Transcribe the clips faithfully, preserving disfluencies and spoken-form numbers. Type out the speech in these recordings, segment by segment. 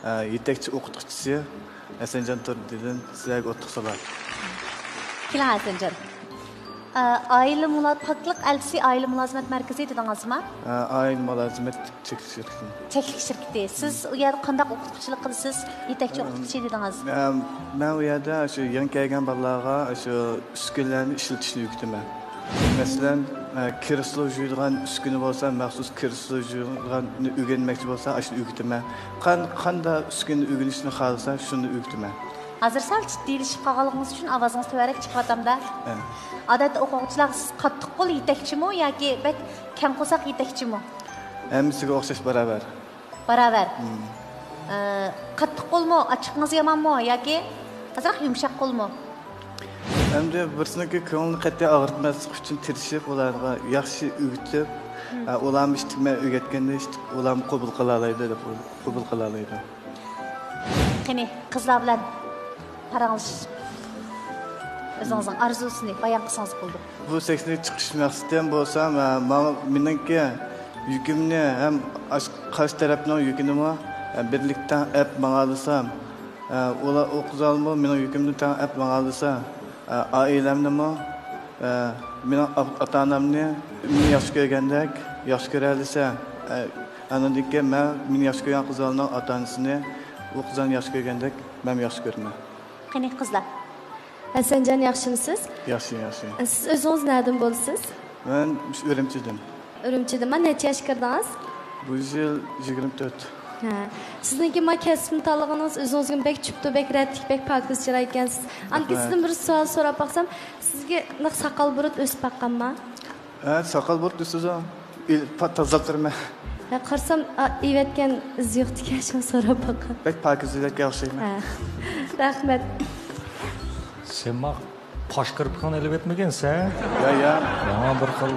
ئە، يېتەكچى ئوقۇتقۇچىسى ھەسەنجان تۇردىدىن سىلەرگە ئوتلۇق سالام. كېلىڭ، ھەسەنجان. ئە، ئائىلە مۇلا-، پاكلىق ئەلچىسى ئائىلە مۇلازىمەت مەركىزى دېدىڭىزما؟ ئە، ئائىلە مۇلازىمەت چەكلىك شىركىتى. چەكلىك شىركىتى. سىز ئۇ يەردە قانداق ئوقۇتقۇچىلىق قىلىسىز؟ يېتەكچى ئوقۇتقۇچى دېدىڭىز. ئە، مەن ئۇ يەردە شۇ يېڭى كەلگەن بالىلارغا شۇ ئۈسكۈنىلەرنى ئىشلىتىشنى ئۆگىتىمەن. مەسىلەن، ئە، كرېسلو جۇيىدىغان ئۈسكۈنە بولسا، مەخسۇس كرېسلو جۇيىدىغاننى ئۆگەنمەكچى بولسا، ئاشۇنى ئۆگىتىمەن. قان-، قانداق ئۈسكۈنىنى ئۆگىنىشنى خالىسا، شۇنى ئۆگىتىمەن. ھازىر سەل جىددىيلىشىپ قالغانلىقىڭىز ئۈچۈن ئاۋازىڭىز تۆۋەنرەك چىقىۋاتامدا. ئە. ئادەتتە ئوقۇغۇچىلارغا سىز قاتتىق قول يېتەكچىمۇ ياكى بەك كەڭ قورساق يېتەكچىمۇ؟ ھەممىسىگە ئوخشاش باراۋەر. باراۋەر. مم. ئە، قاتتىق قولمۇ، ئاچچىقىڭىز يامانمۇ ياكى ئازراق يۇمشاق قولمۇ؟ ئەمدى بىرسىنىڭكى كۆڭلىنى قەتئىي ئاغرىتماسلىق ئۈچۈن تىرىشىپ، ئۇلارغا ياخشى ئۆگىتىپ، مم. ئە، ئۇلارمۇ ئىشتىك مەن ئۆگەتكەندە ئىشتىك ئۇلارمۇ قوبۇل قىلالايدۇ دەپ قوبۇل قىلالايدۇ. قېنى، قىزلار بىلەن پاراڭلىشىپ، ئۆزىڭىزنىڭ ئارزۇسىنى بايان قىلسىڭىز بولىدۇ. بۇ سەھنىگە چىقىش مەقسىتىم بولسا، مە-، ماڭا، مېنىڭكى يۈكۈمنى ھەم ئاش-، قارشى تەرەپنىڭ يۈكىنىمۇ، ئە، بىرلىكتە ئەپ ماڭالىسام، ئە، ئۇلار، ئۇ قىزلارمۇ مېنىڭ يۈكۈمنى تەڭ ئەپ ماڭالىسا، ئە، ئائىلەمنىمۇ، ئە، مېنىڭ ئا-، ئاتا-ئانامنى مېنى ياخشى كۆرگەندەك ياخشى كۆرەلىسە، ئە، ئاندىن كېيىن مەن مېنى ياخشى كۆرگەن قىزلارنىڭ ئاتا-ئانىسىنى ئۇ قىزلارنى ياخشى كۆرگەندەك مەنمۇ ياخشى كۆرىمەن. قېنى قىزلار. ھەسەنجان، ياخشىمۇسىز؟ ياخشى، ياخشى. سىز ئۆزىڭىز نەدىن بولىسىز؟ مەن مۇشۇ ئۈرۈمچىدىن. ئۈرۈمچىدىن. ما نەچچە ياشقا كىردىڭىز؟ بۇ يىل يىگىرمە تۆت. ھە. سىزنىڭكى ما كەسىپنى تاللىغىنىڭىز ئۆزىڭىزگىمۇ بەك چۈپتۇ، بەك رەتلىك، بەك پاكىز چىراي ئىكەنسىز. ئاندىكىن رەھمەت. سىزدىن بىر سوئال سوراپ باقسام، سىزگە نەق ساقال بۇرۇت ئۆسۈپ باققانما؟ ھە، ساقال بۇرۇت ئۆسىدۇ. ئىل-، پات تازىلاپ تۇرىمەن. ھە، قارىسام، ئا، ئېۋەتكەن ئىز يوقتىكەن، شۇنى سوراپ باققان. بەك پاكىز يۈرەككە ئوخشايمەن. ھە. رەھمەت. سەن ما پاش كىرپىكىڭنى ئېلىپ ئۆتمىگەنسەن؟ يا، يا. يامان بىر خىل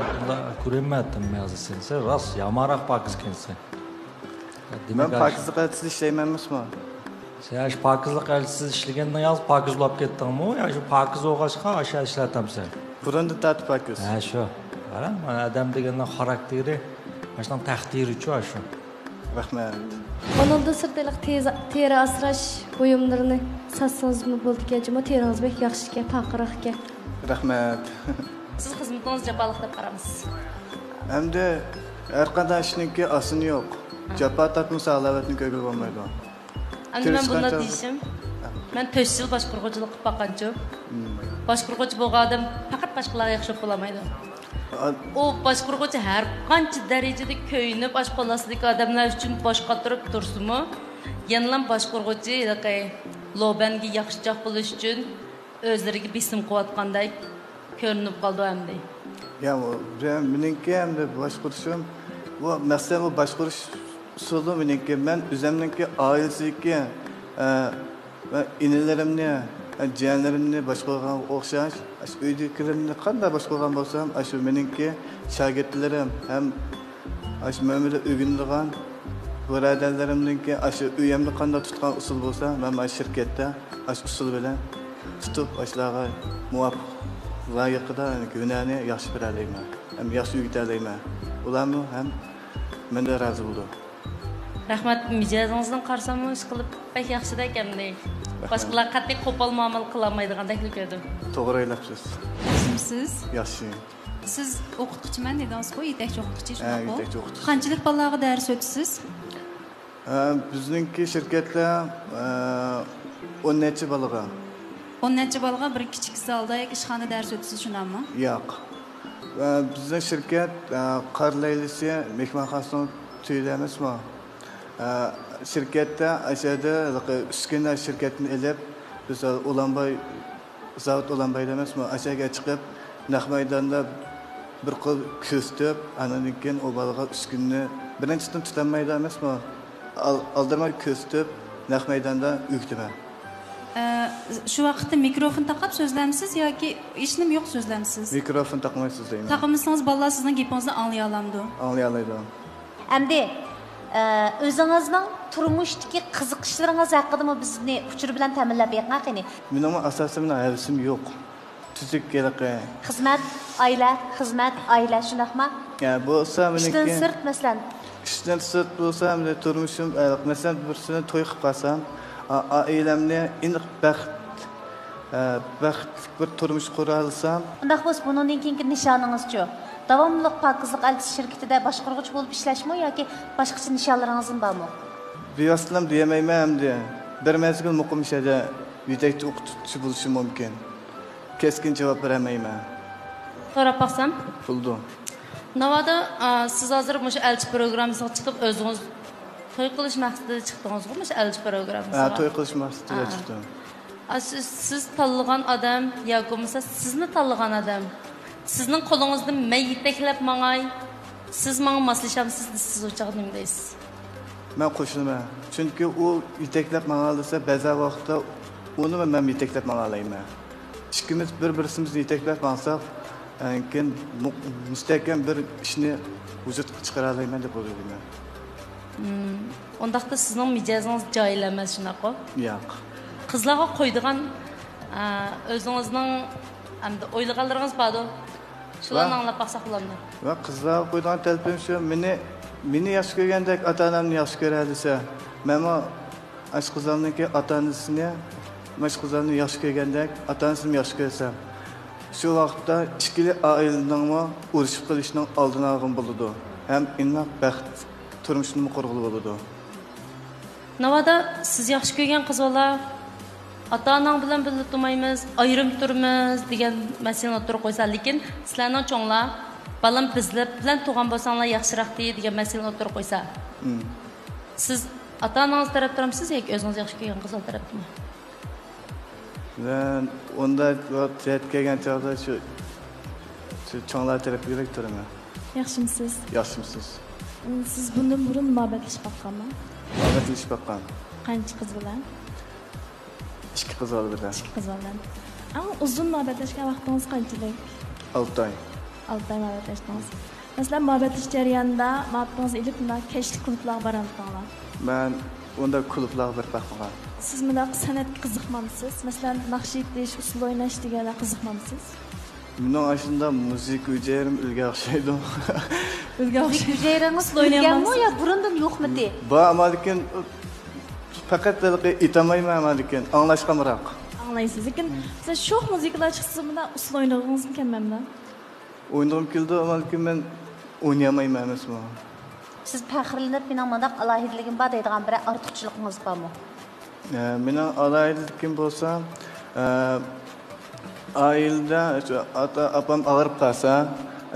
كۆرۈنمەيتتىم ھازىر سېنى. سەن راست يامانراق پاكىز ئىكەنسەن. دېمەك، مەن ئاشۇ پاكىزلىق ئەلچىسىدە ئىشلەيمەنمۇ؟ سەن ئاشۇ پاكىزلىق ئەلچىسىدە ئىشلىگەندىن يالغۇز پاكىز بولاپ كەتتىڭمۇ؟ يا شۇ پاكىز بولغاچقا ئاشۇ ئىشلەتەمسەن؟ بۇرۇندىن تارتىپ پاكىز. ھە، شۇ. قارا، مانا ئادەم دېگەننىڭ خاراكتېرى، ئاشۇنىڭ تەقدىرىچۇ ئاشۇ. رەھمەت. ئۇنىڭدىن سىرت، ھېلىقى تېزا-، تېرە ئاسراش بۇيۇملىرىنى ساتسىڭىزمۇ بولىدىكەن جۇمۇ، تېرىڭىز بەك ياخشىكەن، پارقىراقكەن. رەھمەت. سىز خىزمىتىڭىزنى جاپالىق دەپ قارامسىز؟ ئەمدى ھەر قانداق ئىشنىڭكى ئاسىنى يوق. جاپا تارتمىسا، ھالاۋەتنى كۆرگىلى بولمايدۇ. ئەمدى مەن بۇنداق دېيىشىم، مەن تۆت يىل باشقۇرغۇچىلىق قىلىپ باققانچۇ. مم. باشقۇرغۇچى بولغان ئادەم پەقەت باشقىلارغا ياخشى بولۇپ بولالمايدۇ. ئا- ئۇ باشقۇرغۇچى ھەر قانچە دەرىجىدە كۆيۈنۈپ، ئاشۇ قول ئاستىدىكى ئادەملەر ئۈچۈن باش قاتۇرۇپ تۇرسىمۇ، يەنىلا باشقۇرغۇچى ھېلىقى لوبەنگە ياخشىچاق بولۇش ئۈچۈن ئۆزلىرىگە بېسىم قىلىۋاتقاندەك كۆرۈنۈپ قالىدۇ ئەمدى. يا، ئۇ، بىر-، مېنىڭكى ئەمدى باشقۇرۇشۇم، بۇ مەسىلەن، بۇ باشقۇرۇش ئۇسۇلى مېنىڭكى، مەن ئۆزۈمنىڭكى ئائىلىسىدىكى، ئە، ۋە ئىنىلىرىمنى، ئە، جىيەنلىرىمنى باشقۇرغانغا ئوخشاش، ئاشۇ ئۆيدىكىلىرىمنى قانداق باشقۇرغان بولسام، ئاشۇ مېنىڭكى شاگىرتلىرىم ھەم ئاشۇ مەن بىلەن ئۆگىنىدىغان بۇرادەرلىرىمنىڭكى ئاشۇ ئۆيۈمنى قانداق تۇتقان ئۇسۇل بولسا، مەن مانا شىركەتتە ئاشۇ ئۇسۇل بىلەن تۇتۇپ، ئاشۇلارغا مۇۋاپىق لايىقىدا ھۈنەرنى ياخشى بېرەلەيمەن ھەم ياخشى ئۆگىتەلەيمەن. ئۇلارمۇ ھەم مەندىن رازى بولىدۇ. رەھمەت، مىجەزىڭىزدىن قارىساممۇ ئىشقىلىپ بەك ياخشىدەك ئەمدى. رەھمەت. باشقىلار قەتئىي قوپال مۇئامىلە قىلالمايدىغاندەكلا كۆردۈم. توغرا ئويلاپسىز. ياخشىمۇسىز؟ ياخشى. سىز ئوقۇتقۇچىمەن دېدىڭىزغۇ، يېتەكچى ئوقۇتقۇچى، ھە، شۇنداققۇ؟ يېتەكچى ئوقۇتقۇچى. قانچىلىك بالىلارغا دەرس ئۆتىسىز؟ ئە، بىزنىڭكى شىركەتلەر، ئە، ئون نەچچە بالىغا. ئون نەچچە بالىغا بىر كىچىك زالدا ياكى ئىشخانىدا دەرس ئۆتىسىز، شۇنداقمۇ؟ ياق. ئە، بىزنىڭ شىركەت، ئە، قار لەيلىسى مېھمانخانىسىنىڭ تۈۋىدە ئەمەسمۇ؟ ئە، شىركەتتە ئەشەدە ئۈسكۈنە شىركەتتىن ئېلىپ، بىز ئۇلانباي زاۋۇت ئۇلانبايدا ئەمەسمۇ، ئاشۇ يەرگە چىقىپ، نەق مەيداندا بىر قول كۆرسىتىپ، ئاندىن كېيىن ئۇ بالىغا ئۈسكۈنىنى بىرىنچىدىن تۇتالمايدۇ ئەمەسمۇ، ئال-، ئالدىرىماي كۆرسىتىپ، نەق مەيداندا ئۆگىتىمەن. ئە، شۇ ۋاقىتتا مىكروفون تاقاپ سۆزلەمسىز ياكى ھېچنېمە يوق سۆزلەمسىز؟ مىكروفون تاقىماي سۆزلەيمەن. تاقىمىسىڭىز بالىلار سىزنىڭ گېپىڭىزنى ئاڭلىيالايدۇ. ئاڭلىيالايدۇ. ئەمدى، ئە، ئۆزىڭىزنىڭ تۇرمۇشتىكى قىزىقىشلىرىڭىز ھەققىدىمۇ بىزنى ئۇچۇر بىلەن تەمىنلەپ بېقىڭا قېنى. مېنىڭمۇ ئاساسىي مېنىڭ ھەۋىسىم يوق. تۈزۈك ھېلىقى. خىزمەت، ئائىلە، خىزمەت، ئائىلە، شۇنداقما؟ يا، بولسا ئىشتىن مېنىڭكى سىرت، مەسىلەن، ئىشتىن سىرت بولسا، ئەمدى تۇرمۇشۇم، ئە، مەسىلەن، بىرسىنى توي قىلىپ قالسام، ئا-، ئائىلەمنى ئېنىق بەخت، ئە، بەختلىك بىر تۇرمۇش قۇرالىسام. ئۇنداق بولسا، بۇنىڭدىن كېيىنكى نىشانىڭىزچۇ؟ داۋاملىق پاكىزلىق ئەلچىسى شىركىتىدە باشقۇرغۇچى بولۇپ ئىشلەشمۇ ياكى باشقىچە نىشانلىرىڭىزمۇ بارمۇ؟ بىۋاسىتىلا دېيەلمەيمەن ئەمدى. بىر مەزگىل مۇقىم ئىش يەردە يېتەكچى ئوقۇتقۇچى بولۇشۇم مۇمكىن. كەسكىن جاۋاب بېرەلمەيمەن. سوراپ باقسام؟ بولىدۇ. ناۋادا، ئا، سىز ھازىر مۇشۇ ئەلچى پروگراممىسىغا چىقىپ، ئۆزىڭىز توي قىلىش مەقسىتىدە چىقتىڭىزغۇ مۇشۇ ئەلچى پروگراممىسىغا؟ ھە، توي قىلىش مەقسىتىدە ھە. چىقتىم. ئا، سىز، سىز تاللىغان ئادەم ياكى بولمىسا سىزنى تاللىغان ئادەم سىزنىڭ قولىڭىزدىن مەن يېتەكلەپ ماڭاي، سىز ماڭا ماسلىشامسىز دېسە، سىز ئۇ چاغدا نېمە دەيسىز؟ مەن قوشۇلىمەن. چۈنكى ئۇ يېتەكلەپ ماڭالىسا، بەزى ۋاقىتتا ئۇنىمۇ مەن يېتەكلەپ ماڭالايمەن. ئىككىمىز بىر-بىرسىمىزنى يېتەكلەپ ماڭساق، ئاندىن كېيىن مۇ-، مۇستەھكەم بىر ئىشنى ۋۇجۇدقا چىقىرالايمەن دەپ ئويلايمەن. مم، ئۇنداقتا سىزنىڭ مىجەزىڭىز جاھىل ئەمەس، شۇنداققۇ؟ ياق. قىزلارغا قويىدىغان، ئە، ئۆزىڭىزنىڭ ئەمدى ئويلىغانلىرىڭىز باردۇ. شۇلارنى ۋە ئاڭلاپ باقساق بولامدۇ؟ ۋە قىزلارغا قويىدىغان تەلىپىم شۇ، مېنى، مېنى ياخشى كۆرگەندەك ئاتا-ئانامنى ياخشى كۆرەلىسە، مەنمۇ ئاشۇ قىزلارنىڭكى ئاتا-ئانىسىنى، مانا شۇ قىزلارنى ياخشى كۆرگەندەك ئاتا-ئانىسىنىمۇ ياخشى كۆرسەم، شۇ ۋاقىتتا ئىككىلى ئائىلىنىڭمۇ ئۇرۇشۇپ قېلىشىنىڭ ئالدىنى ئالغىلى بولىدۇ ھەم ئىناق بەخت تۇرمۇشىنىمۇ قۇرغىلى بولىدۇ. ناۋادا سىز ياخشى كۆرگەن قىز بالا، ئاتا-ئاناڭ بىلەن بىللە تۇرمايمىز، ئايرىم تۇرىمىز دېگەن مەسىلىنى ئوتتۇرىغا قويسا، لېكىن سىلەرنىڭ چوڭلار، بالام بىزلەر بىلەن تۇرغان بولساڭلار ياخشىراقتى دېگەن مەسىلىنى ئوتتۇرىغا قويسا، مم. سىز ئاتا-ئانىڭىز تەرەپ تۇرامسىز ياكى ئۆزىڭىز ياخشى كۆرگەن قىز بالا تەرەپتىمۇ؟ مەن ئۇنداق جەھەتكە كەلگەن چاغدا شۇ، شۇ چوڭلار تەرەپكە تۇرىمەن. ياخشىمسىز؟ ياخشىمسىز؟ سىز بۇندىن بۇرۇن مۇھەببەتلىشىپ باققانمۇ؟ مۇھەببەتلىشىپ باققان. قانچە قىز بىلەن؟ ئىككى قىز بالا بىلەن. ئىككى قىز بالا بىلەن. ئەڭ ئۇزۇن مۇھەببەتلەشكەن ۋاقتىڭىز قانچىلىك؟ ئالتە ئاي. ئالتە ئاي مۇھەببەتلەشتىڭىز. مەسىلەن، مۇھەببەتلىشىش جەريانىدا مۇھەببىتىڭىزنى ئېلىپ، مۇنداق كەچلىك كلۇبلارغا بارامتىڭلار؟ مەن ئۇنداق كلۇبلارغا بېرىپ باقمىغان. سىز مۇنداق سەنئەتكە قىزىقمامسىز؟ مەسىلەن، ناخشا ئېيتىش، ئۇسسۇل ئويناش دېگەنلەرگە قىزىقمامسىز؟ مېنىڭ ئاشۇنداق مۇزىكا ھۈجەيرىم ئۆلگەن ئوخشايدۇ. ئۆلگەن ئوخشايدۇ. ھۈجەيرىڭىز ئۆلگەنمۇ يا بۇرۇندىن يوقمىدى؟ بار، ئەمما لېكىن پەقەت ھېلىقى ئېيتالمايمەن، ئەمما لېكىن ئاڭلاشقا ئامراق. ئاڭلايسىز. لېكىن مم. مەسىلەن، شوخ مۇزىكىلار چىقسا، مۇنداق ئۇسسۇل ئوينىغۇڭىزمۇ كەلمەمدۇ؟ ئوينىغۇم كېلىدۇ، ئەمما لېكىن مەن ئوينىيالمايمەن ئەمەسمۇ. سىز پەخىرلىنىپ، مېنىڭ مۇنداق ئالاھىدىلىكىم بار دەيدىغان بىرەر ئارتۇقچىلىقىڭىز بارمۇ؟ ئە، مېنىڭ ئالاھىدىلىكىم بولسا، ئە، ئائىلىدە شۇ ئاتا، ئاپام ئاغرىپ قالسا،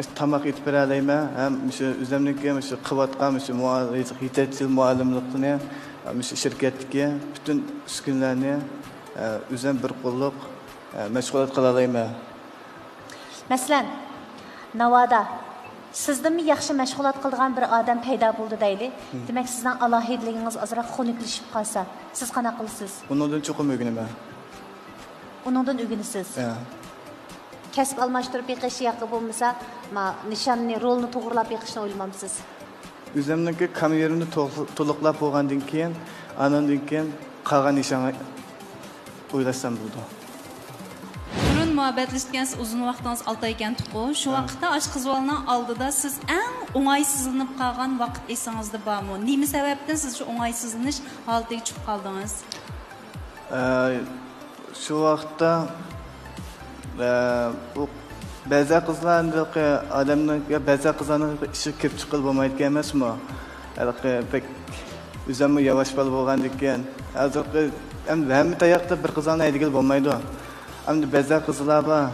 شۇ تاماق ئېتىپ بېرەلەيمەن ھەم شۇ ئۆزۈمنىڭكى شۇ قىلىۋاتقان شۇ مۇئا-، يېتەكچىلىك مۇئەللىملىقىنى، شۇ شىركەتتىكى پۈتۈن ئۈسكۈنىلەرنى، ئە، ئۆزۈم بىر قوللۇق، ئە، مەشغۇلات قىلالايمەن. مەسىلەن، ناۋادا سىزدىنمۇ ياخشى مەشغۇلات قىلىدىغان بىر ئادەم پەيدا بولدى دەيلى. مم. دېمەك، سىزنىڭ ئالاھىدىلىكىڭىز ئازراق خۇنۈكلىشىپ قالسا، سىز قانداق قىلىسىز؟ ئۇنىڭدىن چوقۇم ئۆگىنىمەن. ئۇنىڭدىن ئۆگىنىسىز؟ ھە. كەسىپ ئالماشتۇرۇپ بېقىش ياكى بولمىسا، ما، نىشاننى، رولنى توغرىلاپ بېقىشنى ئويلىمامسىز؟ ئۆزۈمنىڭكى كاريېرىمنى تول-، تولۇقلاپ بولغاندىن كېيىن، ئانىڭدىن كېيىن قالغان ئىشىڭنى ئويلاشسام بولىدۇ. بۇرۇن مۇھەببەتلىشىپ كەلسە ئۇزۇن ۋاقتىڭىز ئالتە ئاي ئىكەنتۇقۇ. شۇ ھە. ۋاقىتتا ئاشۇ قىز بالىنىڭ ئالدىدا سىز ئەڭ ئوڭايسىزلىنىپ قالغان ۋاقىت ئېسىڭىزدە بارمۇ؟ نېمە سەۋەبتىن سىز شۇ ئوڭايسىزلىنىش ھالىتىگە چۈشۈپ قالدىڭىز؟ ئە، شۇ ۋاقىتتا، ئە، بۇ بەزى قىزلار ھېلىقى ئادەمنىڭ، يا بەزى قىزلارنىڭ ئىشىغا كىرىپ چىققىلى بولمايدىكەن ئەمەسمۇ؟ ھېلىقى بەك ئۆزۈممۇ ياۋاش بالا بولغاندىكىن، ھازىرقى ھەم-، ھەممە تاياقتا بىر قىزلارنى ھەيدىگىلى بولمايدۇ. ئەمدى بەزى قىزلار بار،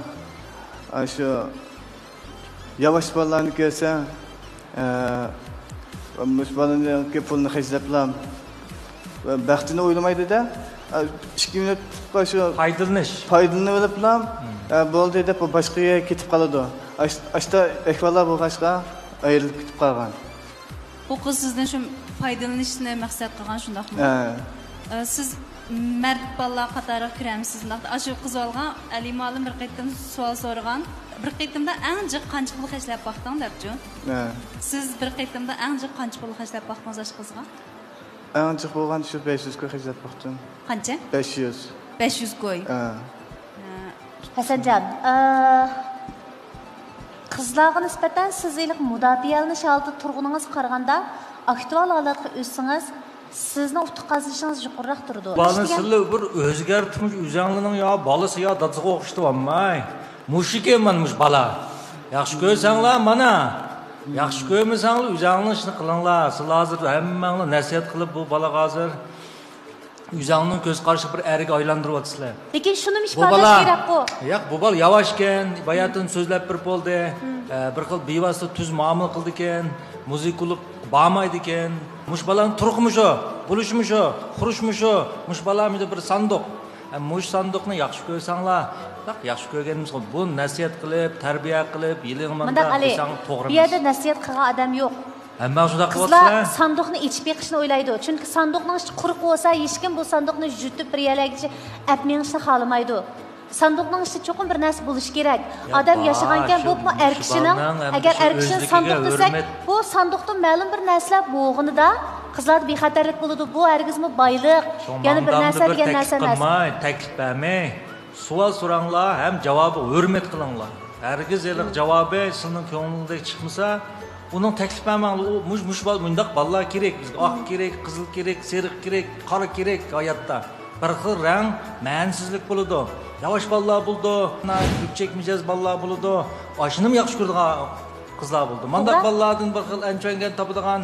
ئاشۇ ياۋاش بالىلارنى كۆرسە، ئە، مۇشۇ بالىنىڭكى پۇلىنى خەجلەپلا، بەختىنى ئويلىمايدۇ-دە. ئە، ئىككى مىنۇتقا شۇ پايدىلىنىش. پايدىلىنىۋېلىپلا، مم. ئە، بولدى دەپ، باشقا يەرگە كېتىپ قالىدۇ. ئاش-، ئاشتا ئەھۋاللار بولغاچقا، ئايرىلىپ كېتىپ قالغان. بۇ قىز سىزدىن شۇ پايدىلىنىشنى مەقسەت قىلغان، شۇنداقمۇ؟ ھە. ئە، سىز مەرد بالىلار قاتارىغا كىرەمسىز؟ ئاشۇ قىز بالىغا ئەلى مۇئەللىم بىر قېتىم سوئال سورىغان، بىر قېتىمدا ئەڭ جىق قانچە پۇل خەجلەپ باقتىڭ دەپچۇ؟ ھە. سىز بىر قېتىمدا ئەڭ جىق قانچە پۇل خەجلەپ باقتىڭىز ئاشۇ قىزغا؟ ئەڭ جىق بولغان شۇ بەش يۈز كوي خەجلەپ باقتىم. قانچە؟ بەش يۈز. بەش يۈز كوي. ھە. ھە. ھەسەنجان، ئە، قىزلارغا نىسبەتەن سىز ھېلىقى مۇداپىئەلىنىش ھالىتىدە تۇرغىنىڭىزغا قارىغاندا، ئاكتۇئال ھالەتكە ئۆتسىڭىز، سىزنىڭ ئۇتۇق قازىنىشىڭىز يۇقىرىراق تۇرىدۇ. بالىنى سىلى بىر ئۆزگەرتىپ، ئۆزەڭلىنىڭ يا بالىسى يا دادىسىغا ئوخشىتىۋالماي. مۇشۇكەن مانا مۇشۇ بالا. ياخشى كۆرسەڭلار مانا. ياخشى كۆرمىسەڭلار ئۆزەڭلار ئىشنى قىلىڭلار. سىلەر ھازىر ھەممەڭلار نەسىھەت قىلىپ بۇ بالىغا ھازىر ئۆزەڭنىڭ كۆز قارىشى بىر ئەرگە ئايلاندۇرۇۋاتىسىلەر. لېكىن شۇنىمۇ بۇ ئىپادىلەش بالا، كېرەكقۇ. ياق، بۇ بالا ياۋاشكەن، باياتىن سۆزلەپ بىر بولدى. ئە، بىر خىل بىۋاسىتە تۈز مۇئامىلە قىلىدىكەن، مۇزىكا كۇلۇب بارمايدىكەن. مۇشۇ بالانىڭ تۇرقىمۇ شۇ، بولۇشىمۇ شۇ، خۇرۇشمۇ شۇ. مۇشۇ بالا مۇشۇ بىر ساندۇق. ئە، مۇشۇ ساندۇقنى ياخشى كۆرسەڭلار، ياق، ياخشى كۆرگىنىمىزغا بۇ نەسىھەت قىلىپ، تەربىيە قىلىپ، يىلىڭ مانداق مۇنداق ئەلى، دېسەڭ توغرا بۇ يەردە ئەمەس. نەسىھەت قىلغان ئادەم يوق. ھەممە شۇنداق قىلىۋاتىسىلەر. قىزلار ساندۇقنى ئېچىپ بېقىشنى ئويلايدۇ. چۈنكى ساندۇقنىڭ ئىچى قۇرۇق بولسا، ھېچكىم بۇ ساندۇقنى يۈرتۈپ بىر يەرلەرگىچە ئەپ مېڭىشنى خالىمايدۇ. ساندۇقنىڭ ئىچىدە چوقۇم بىر نەرسە بولۇشى كېرەك. يا ئادەم بار، ياشىغانكەن، شۇ، بولۇپمۇ شۇ ئەر كىشىنىڭ، بالىنىڭ ئەگەر ئەر كىشىنى ئۆزلۈكىگە ساندۇق دېسەك، ھۆرمەت. بۇ ساندۇقتىن مەلۇم بىر نەرسىلەر بولغىنىدا، قىزلاردا بىخەتەرلىك بولىدۇ. بۇ ھەرگىزمۇ بايلىق، شۇڭا يەنە بىر ماڭدامدا نەرسە بىر دېگەن نەرسە تەكلىپ ئەمەس. قىلماي، تەكلىپ بەرمەي، سوئال سوراڭلار ھەم جاۋابىغا ھۆرمەت قىلىڭلار. ھەرگىز ھېلىقى جاۋابى سىزنىڭ كۆڭلىڭىزدەك چىقمىسا، ئۇنىڭ تەكلىپ بەرمەڭلار. ئۇ مۇش-، مۇش بال-، مۇنداق بالىلار كېرەك بىزگە. ئاق كېرەك، قىزىل كېرەك، سېرىق كېرەك، قارا كېرەك ھاياتتا. بىر خىل رەڭ مەنىسىزلىك بولىدۇ. ياۋاش بالىلار بولىدۇ، گۈپچەك مىجەز بالىلار بولىدۇ. ئاشۇنىمۇ ياخشى كۆرىدىغان قىزلار بولىدۇ. مانداق توغرا. بالىلاردىن بىر خىل ئەنچۈەنگەن تاپىدىغان،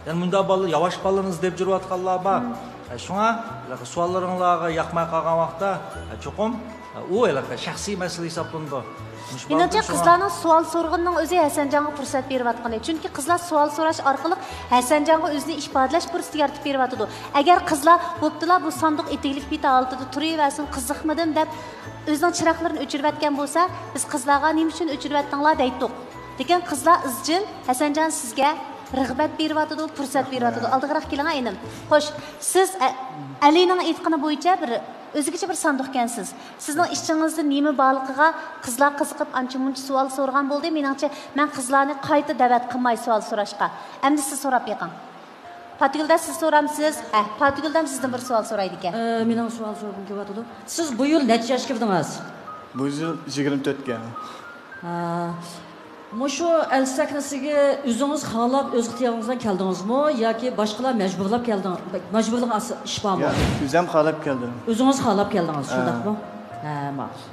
يەنە مۇنداق بالىلار، ياۋاش بالىلارنى ئىزدەپ يۈرۈۋاتقانلار بار. ئە، شۇڭا سوئاللىرىڭلارغا ياقماي قالغان ۋاقىتتا، ئە، چوقۇم، ئە، ئۇ ھېلىقى شەخسىي مەسىلە ھېسابلىنىدۇ. مۇشۇ مېنىڭچە، بالىدىن شۇڭا قىزلارنىڭ سوئال سورىغىنىنىڭ ئۆزى ھەسەنجانغا پۇرسەت بېرىۋاتقىنى. چۈنكى قىزلار سوئال سوراش ئارقىلىق ھەسەنجانغا ئۆزىنى ئىپادىلەش پۇرسىتى يارىتىپ بېرىۋاتىدۇ. ئەگەر قىزلار بوپتۇلا بۇ ساندۇق ئېتىكلىك پېتى ھالىتىدە تۇرۇۋەرسۇن، قىزىقمىدىم دەپ ئۆزىنىڭ چىراغلىرىنى ئۆچۈرۈۋەتكەن بولسا، بىز قىزلارغا نېمە ئۈچۈن ئۆچۈرۈۋەتتىڭلار دەيتتۇق. لېكىن قىزلار ئىزچىل، ھەسەنجان سىزگە رىغبەت بېرىۋاتىدۇ، پۇرسەت بېرىۋاتىدۇ. رەھمەت. ئالدىغىراق كېلىڭە ئىنىم. خوش، سىز ئە-، ئەلىنىڭ ئېيتقىنى بويىچە بىر ئۆزگىچە بىر ساندۇقكەنسىز. سىزنىڭ ئىچىڭىزدە نېمە بارلىقىغا قىزلار قىزىقىپ ئانچە-مۇنچە سوئال سورىغان بولدى. مېنىڭچە، مەن قىزلارنى قايتا دەۋەت قىلماي سوئال سوراشقا. ئەمدى سىز سوراپ بېقىڭ. پاتىگۈلدە، سىز سورامسىز؟ ھە، پاتىگۈلدەم سىزدىن بىر سوئال سورايدىكەن. ئە، مېنىڭ سوئال سورىغۇم كېلىۋاتىدۇ. سىز بۇ يىل نەچچە ياشقا كىردىڭىز؟ بۇ يىل يىگىرمە تۆتكە. ھە. مۇشۇ ئەل سەھنىسىگە ئۆزىڭىز خالاپ، ئۆز ئىختىيارىڭىز بىلەن كەلدىڭىزمۇ ياكى باشقىلار مەجبۇرلاپ كەلدىڭ-، مەجبۇرلىغان ئاس-، ئىش بارمۇ؟ ياق، ئۆزۈم خالاپ كەلدىم. ئۆزىڭىز خالاپ كەلدىڭىز، ھە. شۇنداقمۇ؟ ھە، ماقۇل.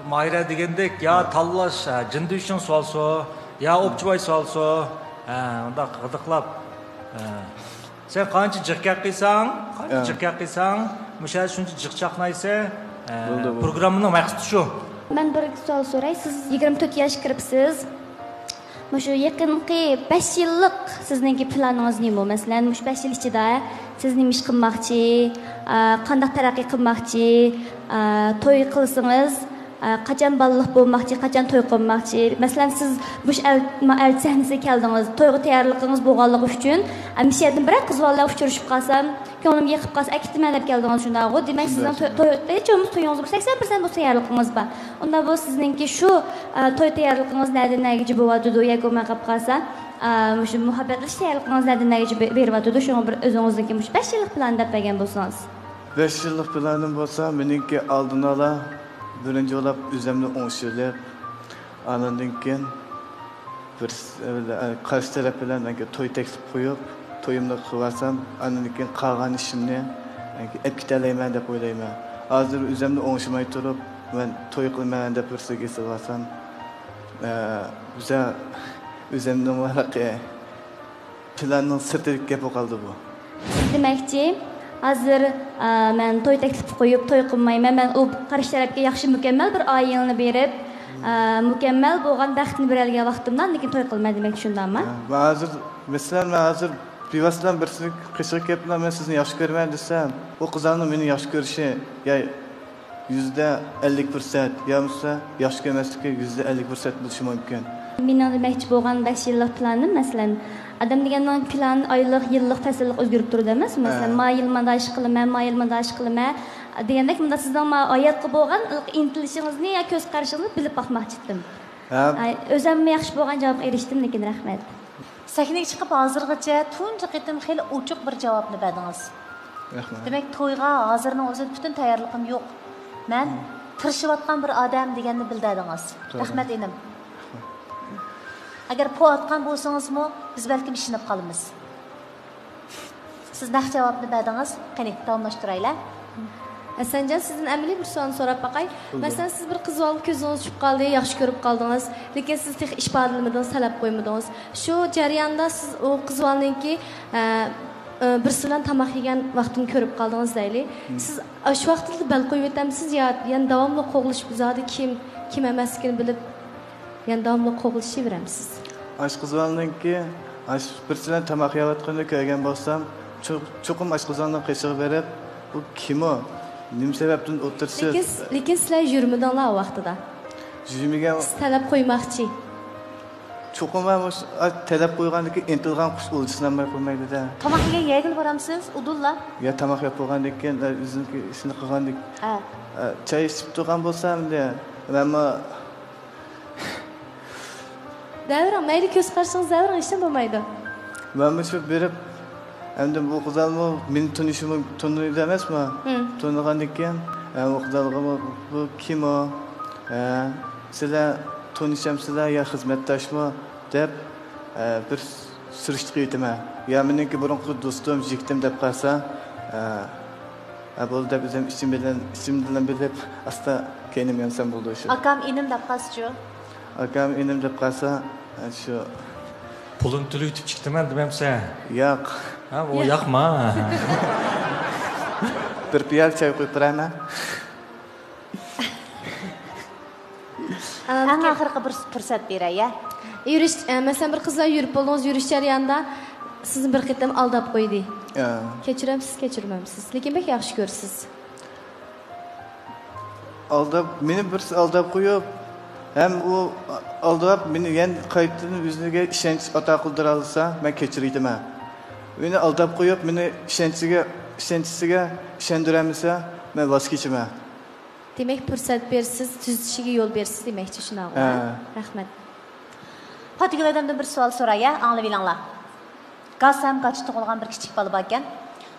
ماھىرە دېگەندەك، يا تاللاش، ھە، جىندۈشۈڭ سوئال سور، يا ئوپچىباي سوئال سور، ھە، ئۇنداق غىدىقلاپ، ھە. سەن قانچە جىق گەپ قىلساڭ، قانچە ھە. جىق گەپ قىلساڭ، مۇشۇ يەردە شۇنچە جىق چاقنايسەن، ھە، بولدى، بولدى. پروگراممىنىڭ مەقسىتى شۇ. مەن بىر سوئال سوراي، سىز يىگىرمە تۆت ياشقا كىرىپسىز. مۇشۇ يېقىنقى بەش يىللىق سىزنىڭكى پىلانىڭىز نېمە؟ مەسىلەن، مۇشۇ بەش يىل ئىچىدە سىز نېمە ئىش قىلماقچى؟ ئا، قانداق تەرەققىي قىلماقچى؟ ئا، توي قىلسىڭىز، ئا، قاچان بالىلىق بولماقچى؟ قاچان توي قىلماقچى؟ مەسىلەن، سىز مۇشۇ ئەل-، ما-، ئەلچى سەھنىسىگە كەلدىڭىز، تويغا تەييارلىق قىلىڭىز بولغانلىقى ئۈچۈن، ئا، مۇشۇ يەردىن بىرەر قىز بالىلار ئۇچرىشىپ قالسام، كۆڭلۈم يېقىپ قالسا، ئەكېتىمەن دەپ كەلدىڭىز، شۇنداقغۇ؟ دېمەك، سىزنىڭ توي، توي، ھېچ بولمىسا تويىڭىزغا سەكسەن پىرسەنت بولسا تەييارلىقىڭىز بار. ئۇنداق بولسا، سىزنىڭكى شۇ، ئە، توي تەييارلىقىڭىز نەدىن نەگىچە بولۇۋاتىدۇ ياكى بولماي قاپقالسا، ئە، مۇشۇ مۇھەببەتلىشىش تەييارلىقىڭىز نەدىن نەگىچە بېرىۋاتىدۇ؟ شۇڭا بىر ئۆزىڭىزنىڭكى مۇشۇ بەش يىللىق پىلاننى دەپ بەرگەن بولسىڭىز. بەش يىللىق پىلانىم بولسا، مېنىڭكى ئالدىن ئالا بىرىنچى بولۇپ ئۆزۈمنى ئوڭشىۋېلىپ، ئاندىن كېيىن بىر، قارشى تەرەپ بىلەن مەنگە توي تەكلىپ قويۇپ، تويۇمنى قىلىۋالسام، ئاندىن كېيىن قالغان ئىشىمنى ئەپ كېتەلەيمەن دەپ ئويلايمەن. ھازىر ئۆزۈمنى ئوڭشىماي تۇرۇپ، مەن توي قىلىمەن دەپ بىر سۆزگە سېلىۋالسام، ئە، بىزە ئۆزۈمنىڭ ھېلىقى پىلاننىڭ سىرتىدىكى گەپ بولۇپ قالدى بۇ. سىز دېمەكچى، ھازىر، ئا، مەن توي تەكلىپى قويۇپ، توي قىلمايمەن، مەن ئۇ قارشى تەرەپكە ياخشى، مۇكەممەل بىر ئائىلىنى بېرىپ، ئا، مۇكەممەل بولغان بەختنى بېرەلىگەن ۋاقتىمدا ئاندىن كېيىن توي قىلىمەن دېمەكچى، شۇنداقمۇ؟ ھە، مەن ھازىر، مەسىلەن، مەن ھازىر بىۋاسىتە بىرسىنىڭ قېشىغا كېلىپلا، مەن سىزنى ياخشى كۆرىمەن دېسەم، ئۇ قىزلارنىڭ مېنى ياخشى كۆرۈشى يا يۈزدە ئەللىك پىرسەنت يا بولمىسا ياخشى كۆرمەسلىكى يۈزدە ئەللىك پىرسەنت بولۇشى مۇمكىن. مېنىڭ دېمەكچى بولغان بەش يىللىق پىلانىم، مەسىلەن، ئادەم دېگەننىڭ پىلانى ئايلىق، يىللىق، پەسىللىق ئۆزگىرىپ تۇرىدۇ ئەمەس. مەسىلەن، ھە. ما يىل مانداق ئىش قىلىمەن، ما يىل مانداق ئىش قىلىمەن دېگەندەك، مۇنداق سىزنىڭ ما ھاياتقا بولغان ئىنتىلىشىڭىزنى يا كۆز قارىشىڭىزنى بىلىپ باقماقچى ئىدىم. ھە. ئاي، ئۆزۈممۇ ياخشى بولغان جاۋابقا ئېرىشتىم، لېكىن رەھمەت. سەھنىگە چىقىپ ھازىرغىچە تۇنجى قېتىم خېلى ئوچۇق بىر جاۋابنى بەردىڭىز. رەھمەت. دېمەك، تويغا ھازىرنىڭ ئۆزىدە پۈتۈن تەييارلىقىم يوق. مەن مم. تىرىشىۋاتقان بىر ئادەم دېگەننى بىلدۈردىڭىز. توغرا. رەھمەت، ئىنىم. رەھمەت. ئەگەر پو ئاتقان بولسىڭىزمۇ، بىز بەلكىم ئىشىنىپ قالىمىز. سىز نەق جاۋابنى بەردىڭىز. قېنى، داۋاملاشتۇرايلى. ھەسەنجان، سىزدىن ئەمەلىي بىر سوئالنى سوراپ باقاي. بولدى. مەسىلەن، سىز بىر قىز بالىغا كۆزىڭىز چۈشۈپ قالدى، ياخشى كۆرۈپ قالدىڭىز، لېكىن سىز تېخى ئىپادىلىمىدىڭىز، تەلەپ قويمىدىڭىز. شۇ جەرياندا سىز ئۇ قىز بالىنىڭكى، ئە، ئە، بىرسى بىلەن تاماق يېگەن ۋاقتىنى كۆرۈپ قالدىڭىز دەيلى. مم. سىز ئاشۇ ۋاقىتتا بەل قويۇۋېتەمسىز يا يەنە داۋاملىق قوغلىشىپ، زادى كىم، كىم ئەمەسلىكىنى بىلىپ، يەنە داۋاملىق قوغلىشىۋېرەمسىز؟ ئاشۇ قىز بالىنىڭكى، ئاشۇ بىرسى بىلەن تاماق يەۋاتقىنىنى كۆرگەن بولسام، چو-، چوقۇم ئاشۇ قىز بالىنىڭ قېشىغا بېرىپ، «بۇ كىم ئۇ؟ نېمە سەۋەبتىن ئولتۇرىسىز؟» لېكىن، لېكىن سىلەر يۈرمىدىڭلار ئۇ ۋاقتىدا. يۈرمىگەن. سىز تەلەپ قويماقچى. چوقۇم مەن مۇش-، ئا، تەلەپ قويغاندىكىن ئىنتىلغان قۇش ئولجىسىنى ئالماي قويمايدۇ-دە. تاماق يېگەن يەرگىلا بارامسىز؟ ئۇدۇللا. يا، تاماق يەپ بولغاندىن كېيىن، ئە، ئۆزىنىڭكى ئىشىنى قىلغاندىن، ھە. ئە، چاي ئىچىپ تۇرغان بولسا، ئەمدى مەنمۇ دەۋېرىڭ، مەيلى، كۆز قارىشىڭىز دەۋېرىڭ، ھېچنېمە بولمايدۇ. مەنمۇ شۇ بېرىپ، ئەمدى بۇ قىزالمۇ مېنى تونۇشىمۇ، تونۇيدۇ ئەمەسمۇ؟ ھىم. تونۇغاندىن كېيىن، ھە، ئۇ قىزالغىمۇ، «بۇ كىم ئۇ؟ ھە، سىلەر تونۇشامسىلەر يا خىزمەتداشمۇ؟» دەپ، ھە، بىر سۈرۈشتە قىلىۋېتىمەن. يا مېنىڭكى بۇرۇنقى دوستۇم، يىگىتىم دەپ قالسا، ھە، ھە، بولدى دەپ ئۆزۈم ئىچىم بىلەن، ئىچىم بىلەن بىلىپ ئاستا كەينىمگە يانسام بولدى شۇ. ئاكام، ئىنىم دەپ قالسىچۇ؟ ئاكام، ئىنىم دەپ قالسا، ھە، شۇ. پۇلىنى تۆلىۋېتىپ چىقتىمەن دېمەمسەن؟ ياق. ھە، ئۇ ياق. ياقما؟ بىر پىيالە چاي قۇيۇپ بېرەيمەن. ئەڭ ئاخىرقى بىر پۇرسەت بېرەي، يە. يۈرۈش، ئە، مەسىلەن، بىر قىز بىلەن يۈرۈپ بولدىڭىز، يۈرۈش جەريانىدا سىزنى بىر قېتىم ئالداپ قويدى. يا. كەچۈرەمسىز، كەچۈرمەمسىز؟ لېكىن بەك ياخشى كۆرىسىز. ئالداپ، مېنى بىرسى ئالداپ قويۇپ، ھەم ئۇ ئالداپ مېنى يەنە قايتىدىن ئۆزىگە ئىشەنچ ئاتا قىلدۇرالىسا، مەن كەچۈرۈۋېتىمەن. مېنى ئالداپ قويۇپ، مېنى ئىشەنچىگە، ئىشەنچىسىگە ئىشەندۈرەلمىسە، مەن ۋاز كېچىمەن. دېمەك، پۇرسەت بېرىسىز، تۈزىتىشىگە يول بېرىسىز دېمەكچى، شۇنداقمۇ؟ ھە. رەھمەت. پاتىگۈل ھەدەمدىن بىر سوئال سوراي، ھە، ئاڭلىۋېلىڭلار. گاس ھەم گاچا تۇغۇلغان بىر كىچىك بالا باركەن.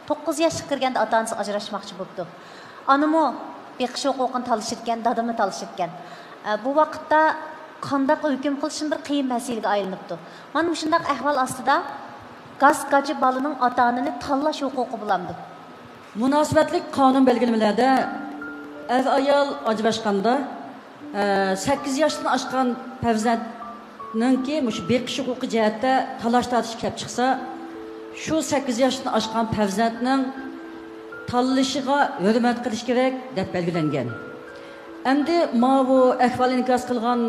توققۇز ياشقا كىرگەندە ئاتا-ئانىسى ئاجراشماقچى بوپتۇ. ئانىمۇ بېقىش ھوقۇقىنى تالىشىدىكەن، دادىمۇ تالىشىدىكەن. ئە، بۇ ۋاقىتتا قانداق ھۆكۈم قىلىشمۇ بىر قىيىن مەسىلىگە ئايلىنىپتۇ. مانا مۇشۇنداق ئەھۋال ئاستىدا گاس گاچا بالىنىڭ ئاتا-ئانىنى تاللاش ھوقۇقى بولامدۇ؟ مۇناسىۋەتلىك قانۇن بەلگىلىمىلەردە ئەر-ئايال ئاجراشقاندا، ئە، سەككىز ياشتىن ئاشقان پەرزەنتنىڭكى مۇشۇ بېقىش ھوقۇقى جەھەتتە تالاش-تارتىش كېلىپ چىقسا، شۇ سەككىز ياشتىن ئاشقان پەرزەنتنىڭ تاللىشىغا ھۆرمەت قىلىش كېرەك دەپ بەلگىلەنگەن. ئەمدى ماۋۇ ئەھۋال ئىنكاس قىلغان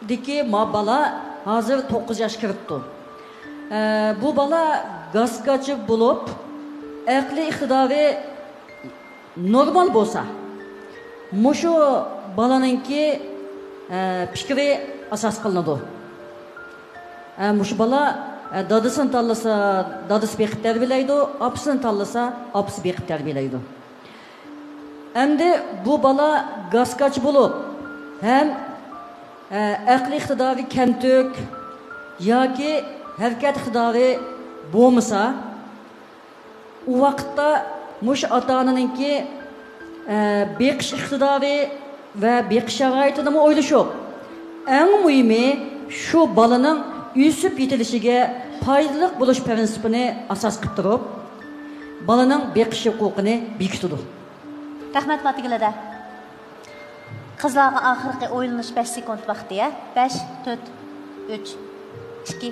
دىكى ما بالا ھازىر توققۇز ياشقا كىرىپتۇ. ئە، بۇ بالا گاسگاچى بولۇپ، ئەقلىي ئىقتىدارى نورمال بولسا، مۇشۇ بالىنىڭكى، ئە، پىكرى ئاساس قىلىنىدۇ. ئە، مۇشۇ بالا، ئە، دادىسىنى تاللىسا، دادىسى بېقىپ تەربىيەلەيدۇ، ئاپىسىنى تاللىسا، ئاپىسى بېقىپ تەربىيەلەيدۇ. ئەمدى بۇ بالا گاسگاچ بولۇپ، ھەم، ئە، ئەقلىي ئىقتىدارى كەمتۈك ياكى ھەرىكەت ئىقتىدارى بولمىسا، ئۇ ۋاقىتتا مۇشۇ ئاتا-ئانىنىڭكى، ئە، بېقىش ئىقتىدارى ۋە بېقىش شارائىتىنىمۇ ئويلىشىپ، ئەڭ مۇھىمى شۇ بالىنىڭ ئۆسۈپ يېتىلىشىگە پايدىلىق بولۇش پىرىنسىپىنى ئاساس قىلىپ تۇرۇپ، بالىنىڭ بېقىش ھوقۇقىنى بېكىتىدۇ. رەھمەت، پاتىگۈل ھەدە. قىزلارغا ئاخىرقى ئويلىنىش بەش سېكۇنت ۋاقتى، ھە؟ بەش، تۆت، ئۈچ، ئىككى،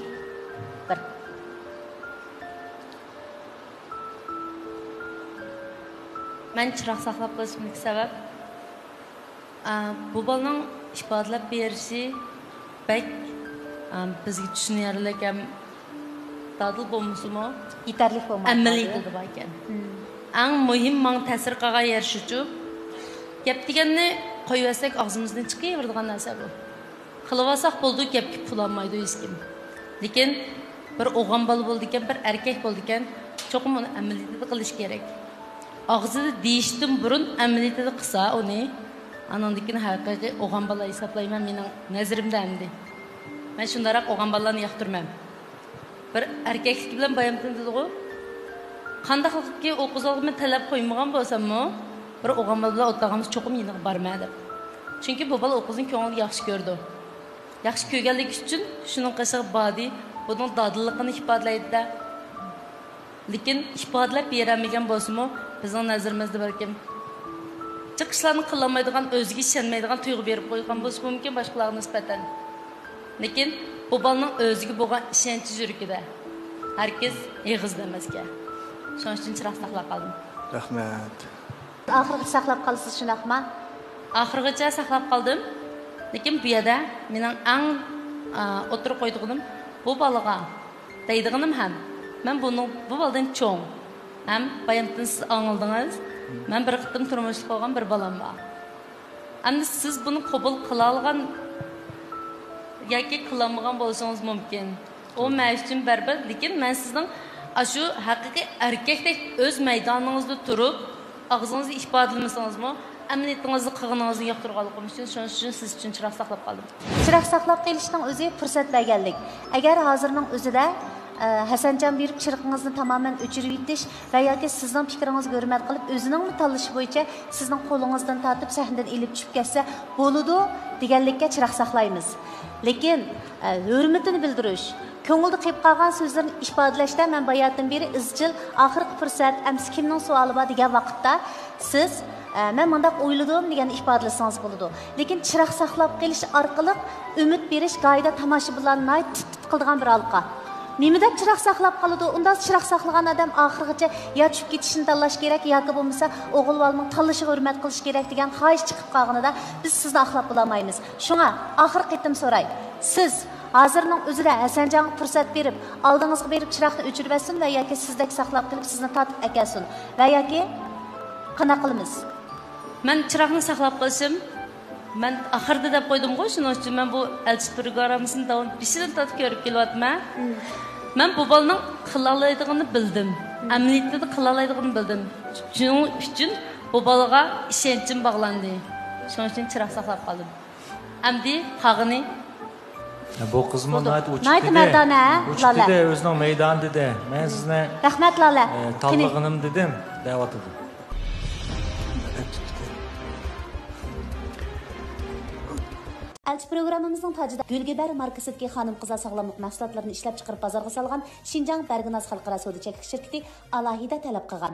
بىر. مەن چىراغ ساقلاپ قېلىشىمدىكى سەۋەب، ئا، بۇ بالىنىڭ ئىپادىلەپ بېرىشى بەك، ئا، بىزگە چۈشىنەرلىك ھەم دادىل بولمىسىمۇ، يېتەرلىك بولماي قالدى. ئەمەلىيىتىدە بار ئىكەن. مم. ئەڭ مۇھىم ماڭا تەسىر قىلغان يەر شۇچۇ، گەپ دېگەننى قويۇۋەتسەك ئاغزىمىزدىن چىقىۋېرىدىغان نەرسە بۇ. قىلىۋالساق بولىدۇ، گەپكە پۇل ئالمايدۇ ھېچكىم. لېكىن بىر ئوغان بالا بولىدىكەن، بىر ئەركەك بولىدىكەن، چوقۇم ئۇنى ئەمەلىيىتىدە قىلىش كېرەك. ئاغزىدا دېيىشتىن بۇرۇن ئەمەلىيىتىدە قىلسا ئۇنى، ئانىڭدىن كېيىن ھەقىقىي ئوغان بالا ھېسابلايمەن، مېنىڭ نەزىرىمدە ئەمدى. مەن شۇنداقراق ئوغان بالىلارنى ياقتۇرىمەن. بىر ئەركەكلىكى بىلەن بايامتىن دېدىغۇ، قانداقلىقكى ئۇ قىزلارغا مەن تەلەپ قويمىغان بولساممۇ، بىر ئوغان بالا بىلەن ئولتۇرغاندا چوقۇم يېنىغا بارىمەن دەپ. چۈنكى بۇ بالا ئۇ قىزنى كۆڭلىدە ياخشى كۆرىدۇ. ياخشى كۆرگەنلىكى ئۈچۈن شۇنىڭ قېشىغا باردى، بۇنىڭ دادىللىقىنى ئىپادىلەيدۇ-دە. لېكىن ئىپادىلەپ بېرەلمىگەن بولسىمۇ، بىزنىڭ نەزىرىمىزدە بەلكىم جىق ئىشلارنى قىلالمايدىغان، ئۆزىگە ئىشەنمەيدىغان تۇيغۇ بېرىپ قويغان بولۇشى مۇمكىن باشقىلارغا نىسبەتەن. لېكىن بۇ بالىنىڭ ئۆزىگە بولغان ئىشەنچى يۈرىكىدە. ھەرگىز ئېغىزدا ئەمەسكەن. شۇنىڭ ئۈچۈن چىراغ ساقلاپ قالدىم. رەھمەت. ئاخىرغىچە ساقلاپ قالىسىز، شۇنداقما؟ ئاخىرغىچە ساقلاپ قالدىم. لېكىن بۇ يەردە مېنىڭ ئەڭ، ئا، ئوتتۇرىغا قويىدىغىنىم، بۇ بالىغا دەيدىغىنىم ھەم، مەن بۇنىڭ، بۇ بالىدىن چوڭ. ھەم بايامتىن سىز ئاڭلىدىڭىز، مەن بىر قېتىم تۇرمۇشلۇق بولغان بىر بالام بار. ئەمدى سىز بۇنى قوبۇل قىلالىغان ياكى قىلالمىغان بولۇشىڭىز مۇمكىن. ئۇ مەن ئۈچۈن بەرىبىر، لېكىن مەن سىزنىڭ ئاشۇ ھەقىقىي ئەركەكتەك ئۆز مەيدانىڭىزدا تۇرۇپ، ئاغزىڭىزدا ئىپادىلىمىسىڭىزمۇ، ئەمەلىيىتىڭىزدا قىلغىنىڭىزنى ياقتۇرغانلىقىم ئۈچۈن، شۇنىڭ ئۈچۈن سىز ئۈچۈن چىراغ ساقلاپ قالدىم. چىراغ ساقلاپ قېلىشنىڭ ئۆزى پۇرسەت بەرگەنلىك. ئەگەر ھازىرنىڭ ئۆزىدە، ئە، ھەسەنجان بېرىپ چىرىقىڭىزنى تامامەن ئۆچۈرۈۋېتىش ۋە ياكى سىزنىڭ پىكرىڭىزگە ھۆرمەت قىلىپ، ئۆزىنىڭمۇ تاللىشى بويىچە سىزنىڭ قولىڭىزدىن تارتىپ سەھنىدىن ئېلىپ چۈشۈپ كەتسە بولىدۇ دېگەنلىككە چىراغ ساقلايمىز. لېكىن، ئە، ھۆرمىتىنى بىلدۈرۈش، كۆڭۈلدە قېلىپ قالغان سۆزلىرىنى ئىپادىلەشتە مەن باياتىن بېرى ئىزچىل، ئاخىرقى پۇرسەت، ئەمسە كىمنىڭ سوئالى بار دېگەن ۋاقىتتا سىز، ئە، مەن مۇنداق ئويلىدىم دېگەننى ئىپادىلىسىڭىز بولىدۇ. لېكىن چىراغ ساقلاپ قېلىش ئارقىلىق ئۈمىد بېرىش گاھىدا تاماشىبىنلارنى ناھايىتى تىت-تىت قىلىدىغان بىر ھالقا. نېمە دەپ چىراغ ساقلاپ قالىدۇ؟ ئۇنداق چىراغ ساقلىغان ئادەم ئاخىرغىچە يا چۈشۈپ كېتىشنى تاللاش كېرەك، ياكى بولمىسا ئوغۇل بالىنىڭ تاللىشىغا ھۆرمەت قىلىش كېرەك دېگەن خاھىش چىقىپ قالغىنىدا بىز سىزنى ئاقلاپ بولالمايمىز. شۇڭا ئاخىرقى قېتىم سوراي. سىز ھازىرنىڭ ئۆزىدە ھەسەنجانغا پۇرسەت بېرىپ، ئالدىڭىزغا بېرىپ چىراغنى ئۆچۈرۈۋەتسۇن ۋە ياكى سىزدەك ساقلاپ قېلىپ سىزنى تارتىپ ئەكەلسۇن ۋە ياكى قانداق قىلىمىز؟ مەن چىراغنى ساقلاپ قېلىشىم، مەن ئاخىرىدا دەپ قويدۇمغۇ، شۇنىڭ ئۈچۈن مەن بۇ ئەلچى پروگراممىسىنى داۋام بېشىدىن تارتىپ كۆرۈپ كېلىۋاتىمەن. مم. مەن بۇ بالىنىڭ قىلالايدىغىنىنى بىلدىم. مم. ئەمەلىيىتىدە قىلالايدىغىنىنى بىلدىم. شۇنىڭ ئۈچۈن بۇ بالىغا ئىشەنچىم باغلاندى. شۇنىڭ ئۈچۈن چىراغ ساقلاپ قالدىم. ئەمدى قالغىنى. يا، بۇ قىزمۇ بولدى. ناھايىتى ئۇچۇپ ناھايىتى كېتى. مەردانە، ئۇچۇپ لالە. كېتى، ئۆزىنىڭ مەيدانى دېدى. مەن سىزنى، رەھمەت، لالە. ئە، قېنى. تاللىغىنىم دېدىم، دەۋاتىدۇ. ئەلچى پروگراممىمىزنىڭ تاجىدا گۈلگىبەر ماركىسىدىكى خانىم-قىزلار ساغلاملىق مەھسۇلاتلىرىنى ئىشلەپچىقىرىپ بازارغا سالغان شىنجاڭ بەرگىناز خەلقئارا سودا چەكلىك شىركىتى ئالاھىدە تەلەپ قىلغان.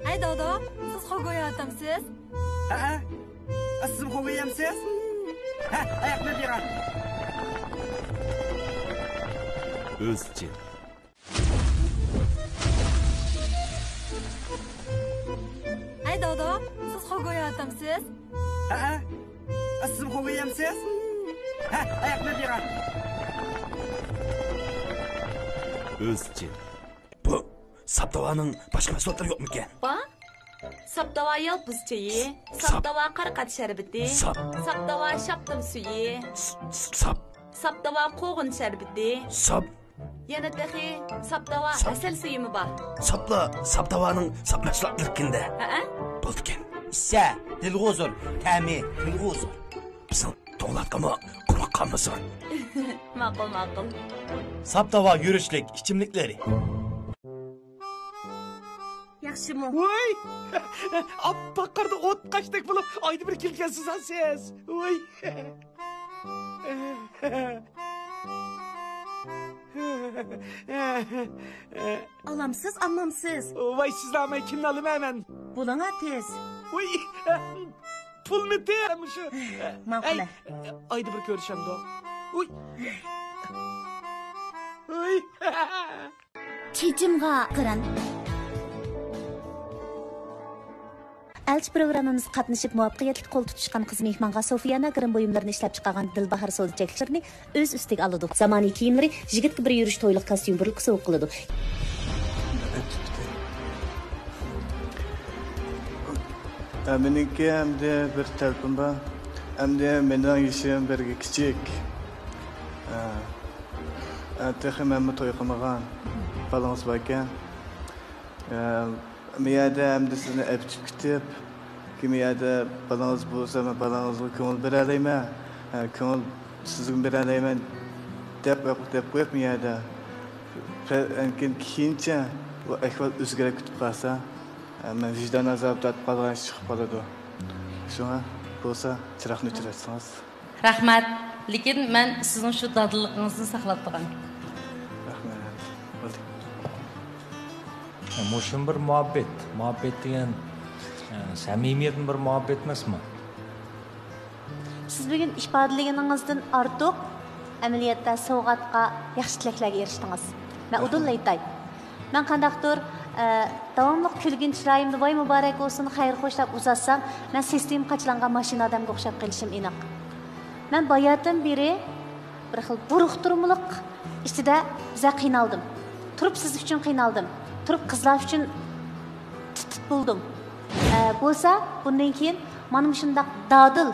ھەي، دادا، سىز خوگويا ئاتامسىز؟ ھەئە. سىزمۇ خوگويامسىز؟ ھە، ئاياقنى بېرىڭ. ئۆزچىل. ھەي، دادا، سىز خوگويا ئاتامسىز؟ ھەئە. سىزمۇ خوگويامسىز؟ ھە، ئاياقنى بېرىڭ. ئۆزچىل. بۇ ساپتاۋانىڭ باشقا مەھسۇلاتلىرى يوقمىكەن؟ بار. ساپتاۋا يالپۇز چېيى، ساپ- ساپتاۋا قارىقات شەربىتى، ساپ- ساپتاۋا شاپتۇل سۈيى، س-، س-، ساپ- ساپتاۋا قوغۇن شەربىتى، ساپ- يەنە تېخى ساپتاۋا ساپ- ھەسەل سۈيىمۇ بار. ساپلا، ساپتاۋانىڭ ساپ مەھسۇلاتلىرى كىندە. ھەئە. بولىدىكەن. ئىسسە، دىلغا ھۇزۇر، تەمى تىلغا ھۇزۇر. بىزنىڭ دوڭلاتقىمۇ قۇرۇق قالمىسۇن. ماقۇل، ماقۇل. ساپتاۋا يۈرۈشلۈك ئىچىملىكلىرى. ياخشىمۇ؟ ۋوي! ئاپئاق قاردا ئوت قاشتەك بولۇپ، ئايدا بىر كېلىكەنسىز ھە سىز. ۋوي! ئالامسىز، ئامامسىز. ۋاي، سىزنى ئالماي كىمنى ئالىمەن مەن؟ بولۇڭا تېز. ۋوي! پۇلمىتى مۇشۇ. ماقۇل. ئەي، ئايدا بىر كۆرۈشەمدۇ؟ ۋوي! ۋوي! چېچىمغا قىران. ئەلچى پروگراممىمىزغا قاتنىشىپ مۇۋەپپەقىيەتلىك قول تۇتۇشقان قىز مېھمانغا سوفىيانا گىرىم بۇيۇملىرىنى ئىشلەپچىقارغان دىلباھار سودا چەكلىكلىرىنى ئۆز ئۈستىگە ئالىدۇ. زامانىۋى كىيىملىرى يىگىتكە بىر يۈرۈش تويلۇق كاستيۇم بۇرۇلكا سوۋغا قىلىدۇ. ھە، مېنىڭكى ئەمدى بىر تەلىپىم بار. ئەمدى مېنىڭ يېشىم بىرگە كىچىك. ھە. ھە، تېخى مەنمۇ توي قىلمىغان. بالىڭىز باركەن. ھە، مۇ يەردە ئەمدى سىزنى ئەۋېتىپ كېتىپ، كېيىن مۇ يەردە بالىڭىز بولسا، مەن بالىڭىزغا كۆڭۈل بېرەلەيمەن، ھە، كۆڭۈل سىزگىمۇ بېرەلەيمەن دەپ، دەپ قويۇپ مۇ يەردە. پە-، ئەنكىن كېيىنچە بۇ ئەھۋال ئۆزگىرىپ كېتىپ قالسا، ھە، مەن ۋىجدان ئازابى تارتىپ قالىدىغان ئىش چىقىپ قالىدۇ. شۇڭا بولسا چىراغنى ئۆچۈرەتسىڭىز. رەھمەت. لېكىن مەن سىزنىڭ شۇ دادىللىقىڭىزنى ساقلاپ تۇرغان. رەھمەت. بولدى. مۇشۇمۇ بىر مۇھەببەت. مۇھەببەت دېگەن، ئە، سەمىمىيەتمۇ بىر مۇھەببەت ئەمەسمۇ؟ سىز بۈگۈن ئىپادىلىگىنىڭىزدىن ئارتۇق، ئەمەلىيەتتە سوۋغاتقا، ياخشى تىلەكلەرگە ئېرىشتىڭىز. مەن ئۇدۇللا ئېيتاي. مەن قانداقتۇر، ئە، داۋاملىق كۈلگىن چىرايىمدا «ۋاي مۇبارەك بولسۇن، خەير خوش» دەپ ئۇزاتسام، مەن سىستېما قاچىلانغان ماشىنا ئادەمگە ئوخشاپ قېلىشىم ئېنىق. مەن باياتىن بېرى بىر خىل بۇرۇقتۇرمىلىق ئىچىدە بىزە قىينالدىم. تۇرۇپ سىز ئۈچۈن قىينالدىم. تۇرۇپ قىزلار ئۈچۈن تىت-تىت بولدۇم. ئە، بولسا بۇندىن كېيىن مانا مۇشۇنداق دادىل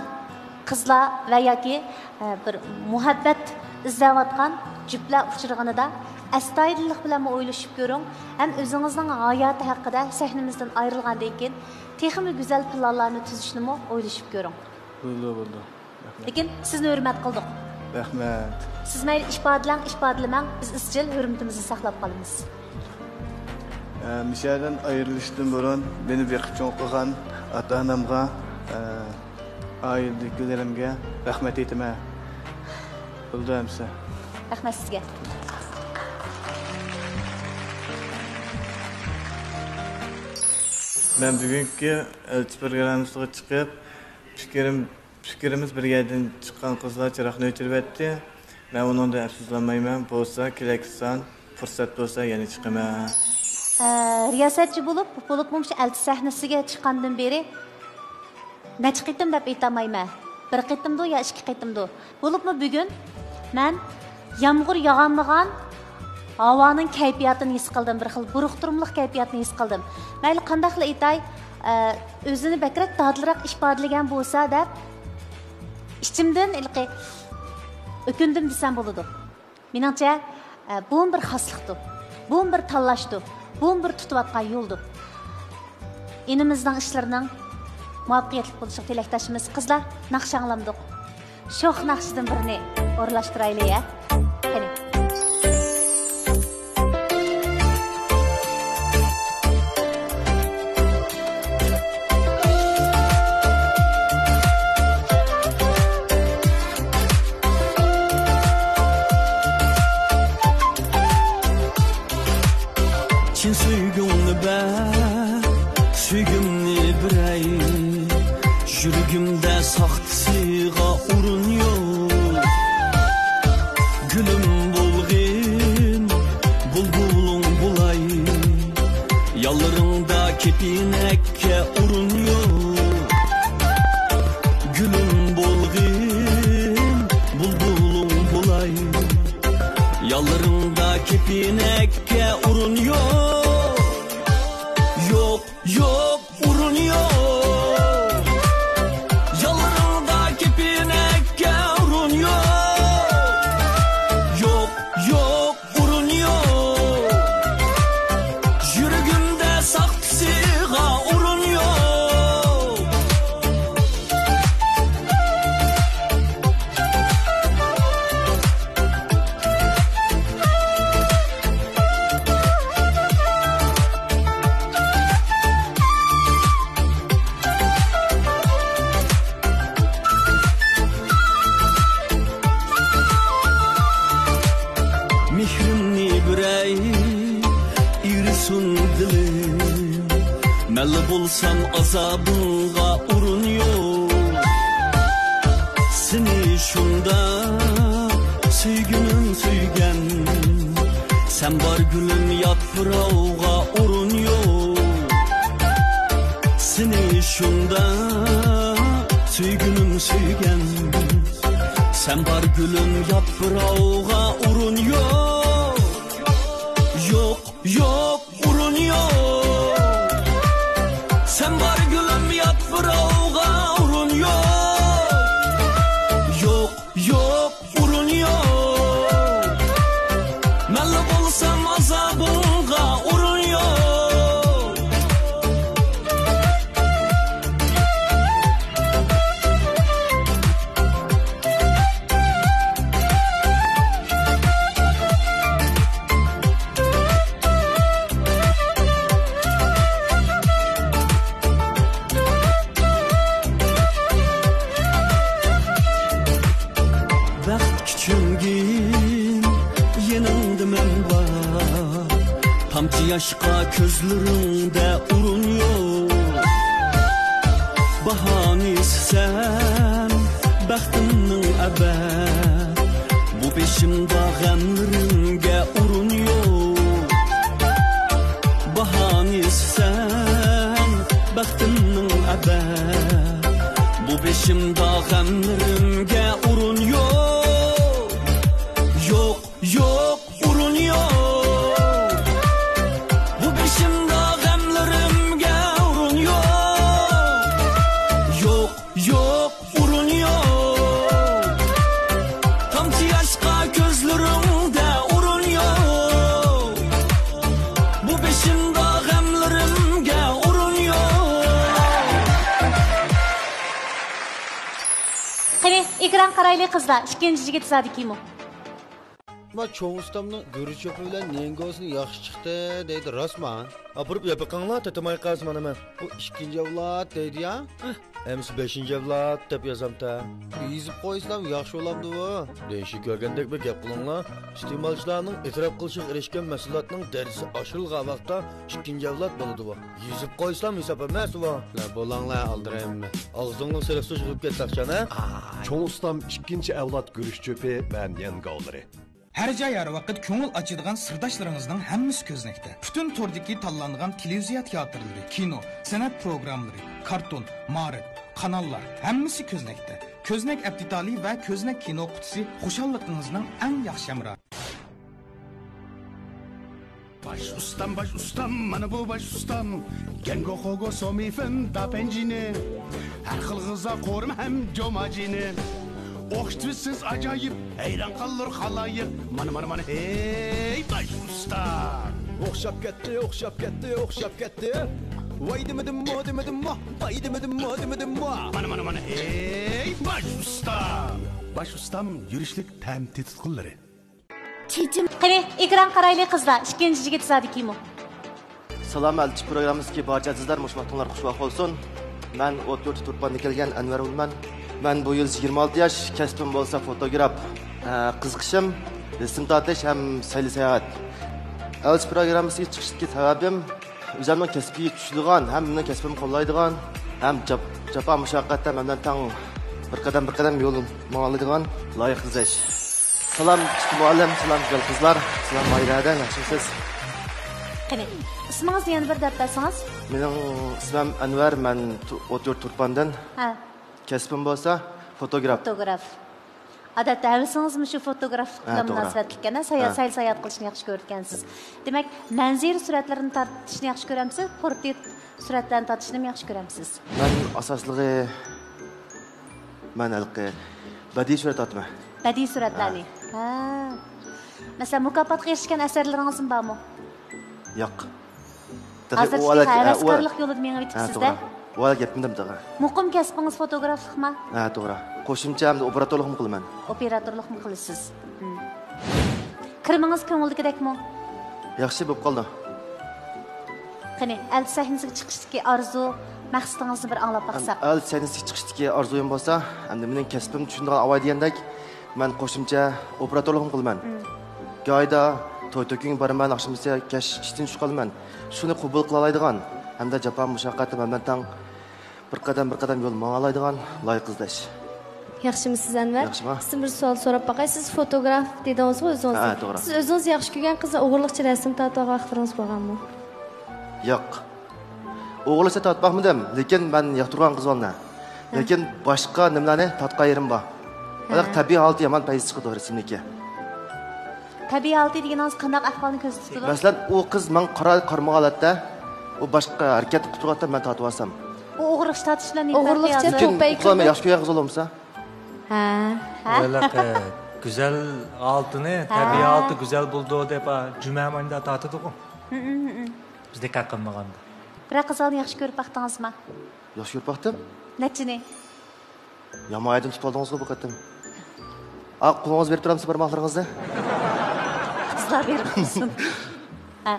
قىزلار ۋە ياكى، ئە، بىر مۇھەببەت ئىزدەۋاتقان جۈپلەر ئۇچرىغىنىدا ئەستايىدىللىق بىلەنمۇ ئويلىشىپ كۆرۈڭ. ھەم ئۆزىڭىزنىڭ ھاياتى ھەققىدە سەھنىمىزدىن ئايرىلغاندىن كېيىن تېخىمۇ گۈزەل پىلانلارنى تۈزۈشنىمۇ ئويلىشىپ كۆرۈڭ. بولىدۇ، بولىدۇ. لېكىن سىزنى ھۆرمەت قىلدۇق. رەھمەت. سىز مەيلى ئىپادىلەڭ، ئىپادىلىمەڭ، بىز ئىزچىل ھۆرمىتىمىزنى ساقلاپ قالىمىز. ئە، مۇشۇ يەردىن ئايرىلىشتىن بۇرۇن مېنى بېقىپ چوڭ قىلغان ئاتا-ئانامغا، ئە، ئائىلىدىكىلىرىمگە رەھمەت ئېيتىمەن. بولدى ئەمسە. رەھمەت سىزگە. مەن بۈگۈنكى ئەلچى پروگراممىسىغا چىقىپ، پىكرىم پىكرىمىز بىر يەردىن چىققان قىزلار چىراغنى ئۆچۈرۈۋەتتى. مەن ئۇنىڭدىن ئەپسۇسلانمايمەن. بولسا كېلەكسان پۇرسەت بولسا يەنە چىقىمەن. ئە، رىياسەتچى بولۇپ، بولۇپمۇ مۇشۇ ئەلچى سەھنىسىگە چىققاندىن بېرى نەچچە قېتىم دەپ ئېيتالمايمەن. بىر قېتىمدۇ يا ئىككى قېتىمدۇ. بولۇپمۇ بۈگۈن مەن يامغۇر ياغالمىغان ھاۋانىڭ كەيپىياتىنى ھېس قىلدىم، بىر خىل بۇرۇقتۇرمىلىق كەيپىياتنى ھېس قىلدىم. مەيلى قانداقلا ئېيتاي، ئە، ئۆزىنى بەكرەك دادىلراق ئىپادىلىگەن بولسا دەپ ئىچىمدىن ھېلىقى ئۆكۈندۈم دېسەم بولىدۇ. مېنىڭچە، ئە، بۇمۇ بىر خاسلىقتۇ، بۇمۇ بىر تاللاشتۇ، بۇمۇ بىر تۇتۇۋاتقان يولدۇ. ئىنىمىزنىڭ ئىشلىرىنىڭ مۇۋەپپەقىيەتلىك بولۇشىغا تىلەكداشمىز. قىزلار، ناخشا ئاڭلامدۇق. شوخ ناخشىدىن بىرنى ئورۇنلاشتۇرايلى، ھە؟ قېنى. چىن سۆيگۈڭنى بەر، سۆيگۈمنى بېرەي. يۈرىكىمدە ساختىسىغا ئورۇن يوق. گۈلۈم بولغىن، بۇلبۇلۇڭ بولاي. يانلىرىڭدا كېپىنەككە ئورۇن يوق. گۈلۈم بولغىن، بۇلبۇلۇڭ بولاي. يانلىرىڭدا كېپىنەككە ئورۇن يوق. يوق، يوق، ئورۇن يوق. يانلىرىڭدا كېپىنەككە ئورۇن يوق. يوق، يوق، ئورۇن يوق. يۈرىكىمدە ساختىسىغا ئورۇن يوق. مېھرىمنى بېرەي، ئېرىسۇن دىلىم. مەنلا بولسام ئازابىڭغا ئورۇن يوق. سېنى شۇنداق سۆيگۈنۈم سۆيگەن. سەن بار گۈلۈم يات بىراۋغا ئورۇن يوق. سېنى شۇنداق سۆيگۈنۈم سۆيگەن. سەن بار گۈلۈم يات بىراۋغا ئورۇن يوق. يوق، يوق، ئورۇن يوق. سەن بار گۈلۈم يات بىراۋغا ئورۇن يوق. يوق، يوق، ئورۇن يوق. مەنلا بولسام ئازابىڭغا ئورۇن يوق. تامچە ياشقا كۆزلىرىڭدە ئورۇن يوق. باھانى سەن بەختىمنىڭ ئەبەد. بۇ بېشىمدا غەملىرىمگە ئورۇن يوق. باھانى سەن بەختىمنىڭ ئەبەد. بۇ بېشىمدا غەملىرىمگە ئورۇن يوق. يوق، يوق، ئورۇن يوق. بۇ بېشىمدا غەملىرىمگە ئورۇن يوق. يوق، يوق، ئورۇن يوق. تامچە ياشقا كۆزلىرىڭدە ئورۇن يوق. بۇ بېشىمدا غەملىرىمگە ئورۇن يوق. قېنى، ئېكران قارايلى قىزلار، ئىككىنچى يىگىت زادى كىمۇ؟ ما چوڭ ئۇستامنىڭ گۈرۈچ چۆپى بىلەن نېنگوسىنى ياخشى چىقتى دەيدۇ، راستما؟ ئاپىرىپ ياپىقىڭلار، تېتىماي قالسا مانا مەن. بۇ ئىككىنچى ئەۋلاد دەيدۇ يا؟ ئەمىسە بەشىنچى ئەۋلاد دەپ يازامتا. يېزىپ قويسىلام ياخشى بولامدۇ بۇ؟ دېيىشى كۆرگەندەك بىر گەپ قىلىڭلار. ئىستېمالچىلارنىڭ ئېتىراپ قىلىشىغا ئېرىشكەن مەھسۇلاتنىڭ دەرىجىسى ئاشۇرۇلغان ۋاقىتتا ئىككىنچى ئەۋلاد بولىدۇ بۇ. يېزىپ قويسىلام ھېساب ئەمەس بۇ. لا بولاڭلار ئالدىرايمەن. ئاغزىڭنىڭ سېرىق سۇ يىغىپ كەتتى ئاخشام ھە؟ چوڭ ئۇستام ئىككىنچى ئەۋلاد گۈرۈچ چۆپى ۋە نيەنگاۋلىرى. ھەر جاي، ھەر ۋاقىت كۆڭۈل ئاچىدىغان سىرداشلىرىڭىزنىڭ ھەممىسى كۆزنەكتە. پۈتۈن توردىكى تاللانغان تېلېۋىزىيە تىياتىرلىرى، كىنو، سەنئەت پروگراممىلىرى، كارتون، مائارىپ، قاناللار، ھەممىسى كۆزنەكتە. كۆزنەك ئەپ دېتالى ۋە كۆزنەك كىنو قۇتىسى خۇشاللىقىڭىزنىڭ ئەڭ ياخشى ھەمراھى. باش ئۇستام، باش ئۇستام، مانا بۇ باش ئۇستام. گەنگو، خوگو، سومىفېن، داپەنجىنى، ھەر خىل غىزا قورۇما ھەم جوماجىنى ئوخشىتىۋېتىسىز ئاجايىپ، ھەيران قالۇر خالايىق. مانا، مانا، مانا، ھەي، باش ئۇستام! ئوخشاپ كەتتى، ئوخشاپ كەتتى، ئوخشاپ كەتتى. ۋاي دېمىدىممۇ، دېمىدىممۇ، ۋاي دېمىدىممۇ، دېمىدىممۇ. مانا، مانا، مانا، ھەي، باش ئۇستام! باش ئۇستام، يۈرۈشلۈك تەم تېتىتقۇلىرى. چېچىم. قېنى، ئېكران قارايلى قىزلار، ئىككىنچى يىگىت زادى كىمۇ؟ سالام ئەلچى پروگراممىسىدىكى بارچە ئەزىزلەر، مۇشۇ ۋاقتىڭلار خۇشۋاق بولسۇن. مەن ئوت يۇرتى تۇرپاندىن كەلگەن ئەنۋەر بولىمەن. مەن بۇ يىل يىگىرمە ئالتە ياش، كەسپىم بولسا فوتوگراف. ئە، قىزىقىشىم رەسىم تارتىش ھەم سەيلە ساياھەت. ئەلچى پروگراممىسىغا چىقىشتىكى سەۋەبىم ئۆزۈمنىڭ كەسپىگە چۈشىدىغان ھەم مېنىڭ كەسپىمنى قوللايدىغان ھەم جاپ-، جاپا مۇشەققەتتە مەن بىلەن تەڭ بىر قەدەم، بىر قەدەم يول ماڭالايدىغان لايىق ئىزدەش. سالام، كىچىك مۇئەللىم، سالام، گۈزەل قىزلار، سالام، ئائىلە، ياخشىمۇسىز؟ قېنى، ئىسمىڭىزنى يەنە بىر دەپ بەرسىڭىز؟ مېنىڭ ئىسمىم ئەنۋەر، مەن تۇ-، ئوت يۇرت تۇرپاندىن. ھە. كەسپىم بولسا فوتوگراف. فوتوگراف. ئادەتتە ھەۋىسىڭىزمۇ شۇ فوتوگرافلىق ھە، بىلەن توغرا. مۇناسىۋەتلىك ئىكەن، سايا-، ھە. سەيلە ساياھەت قىلىشنى ياخشى كۆرىدىكەنسىز. دېمەك، مەنزىرە سۈرەتلىرىنى تارتىشنى ياخشى كۆرەمسىز، پورترېت سۈرەتلەرنى تارتىشنىمۇ ياخشى كۆرەمسىز؟ مەن ئاساسلىقى، مەن ھېلىقى بەدىئىي سۈرەت تارتىمەن. بەدىئىي سۈرەتلەرنى. ھە. ھە. مەسىلەن، مۇكاپاتقا ئېرىشكەن ئەسەرلىرىڭىزمۇ بارمۇ؟ ياق. تېخى ھازىر ئۇ سىز ھالەت-، ھە، ئۇ ھەۋەسكارلىق يولىدا مېڭىۋېتىپسىز-دە. ھە، توغرا. ئۇ ھالەتكە يەتمىدىم تېخى. مۇقىم كەسپىڭىز فوتوگرافلىقما؟ ھە، توغرا. قوشۇمچە ھەمدە ئوپېراتورلۇقمۇ قىلىمەن. ئوپېراتورلۇقمۇ قىلىسىز. ھىم. كىرىمىڭىز كۆڭۈلدىكىدەكمۇ؟ ياخشى بولۇپ قالدى. قېنى، ئەلچى سەھنىسىگە چىقىشتىكى ئارزۇ، مەقسىتىڭىزنى بىر ئاڭلاپ باقساق. ئەلچى سەھنىسىگە چىقىشتىكى ئارزۇيۇم بولسا، ئەمدى مېنىڭ كەسپىم چۈشىنىدىغان ئاۋاي دېگەندەك، مەن قوشۇمچە ئوپېراتورلۇقمۇ قىلىمەن. مم. گاھىدا توي-تۆكۈنگە بارىمەن، ئاخشىمىسى كەچ ئىشتىن چۈشۈپ قالىمەن. شۇنى قوبۇل قىلالايدىغان ھەمدە جاپا مۇشەققەتتە مەن بىلەن تەڭ بىر قەدەم، بىر قەدەم يول ماڭالايدىغان لايىق ئىزدەش. ياخشىمۇسىز، ئەنۋەر؟ ياخشىما؟ سىزدىن بىر سوئال سوراپ باقاي. سىز فوتوگراف دېدىڭىزغۇ ئۆزىڭىز. ھە، توغرا. سىز ئۆزىڭىز ياخشى كۆرگەن قىزنى ئوغرىلىقچە رەسىم تارتىۋالغان ۋاقىتلىرىڭىز بولغانمۇ؟ ياق. ئوغرىلىقچە تارتىپ باقمىدىم، لېكىن مەن ياقتۇرغان قىز بالىنى. ھە. لېكىن باشقا نېمىلەرنى تارتقان يېرىم بار. ھە. بىراق تەبىئىي ھالىتى يامان پەيزى چىقىدۇ رەسىمنىڭكى. تەبىئىي ھالىتى دېگىنىڭىز قانداق ئەھۋالنى كۆزدە تۇتىدۇ؟ مەسىلەن، ئۇ قىز ماڭا قارا-، قارىمىغان ھالەتتە، ئۇ باشقا ھەرىكەت قىلىپ تۇرغاندا مەن تارتىۋالسام. ئۇ ئوغرىلىقچە تارتىشى بىلەن نېمە پەرقى بار؟ لېكىن ئۇ قىز مېنى ياخشى كۆرگەن قىز بولمىسا. ھە. ھە؟ ھېلىقى گۈزەل ھالىتىنى، ھە. تەبىئىي ھالىتى گۈزەل بولىدۇ دەپ، جۈمە مايدا تارتىدىغۇ. ھىم، ھىم، ھىم. بىز دىققەت قىلمىغاندا. بىرەر قىز بالىنى ياخشى كۆرۈپ باقتىڭىزمۇ؟ ياخشى كۆرۈپ باقتىم. نەچچىنى؟ يامان ئايدىن تۇتۇپ ئالدىڭىزغۇ بۇ قېتىم. ئا، قولىڭىزنى بېرىپ تۇرامسىز بارماقلىرىڭىزنى؟ قىزلار بېرىپ تۇرسۇن. ھە.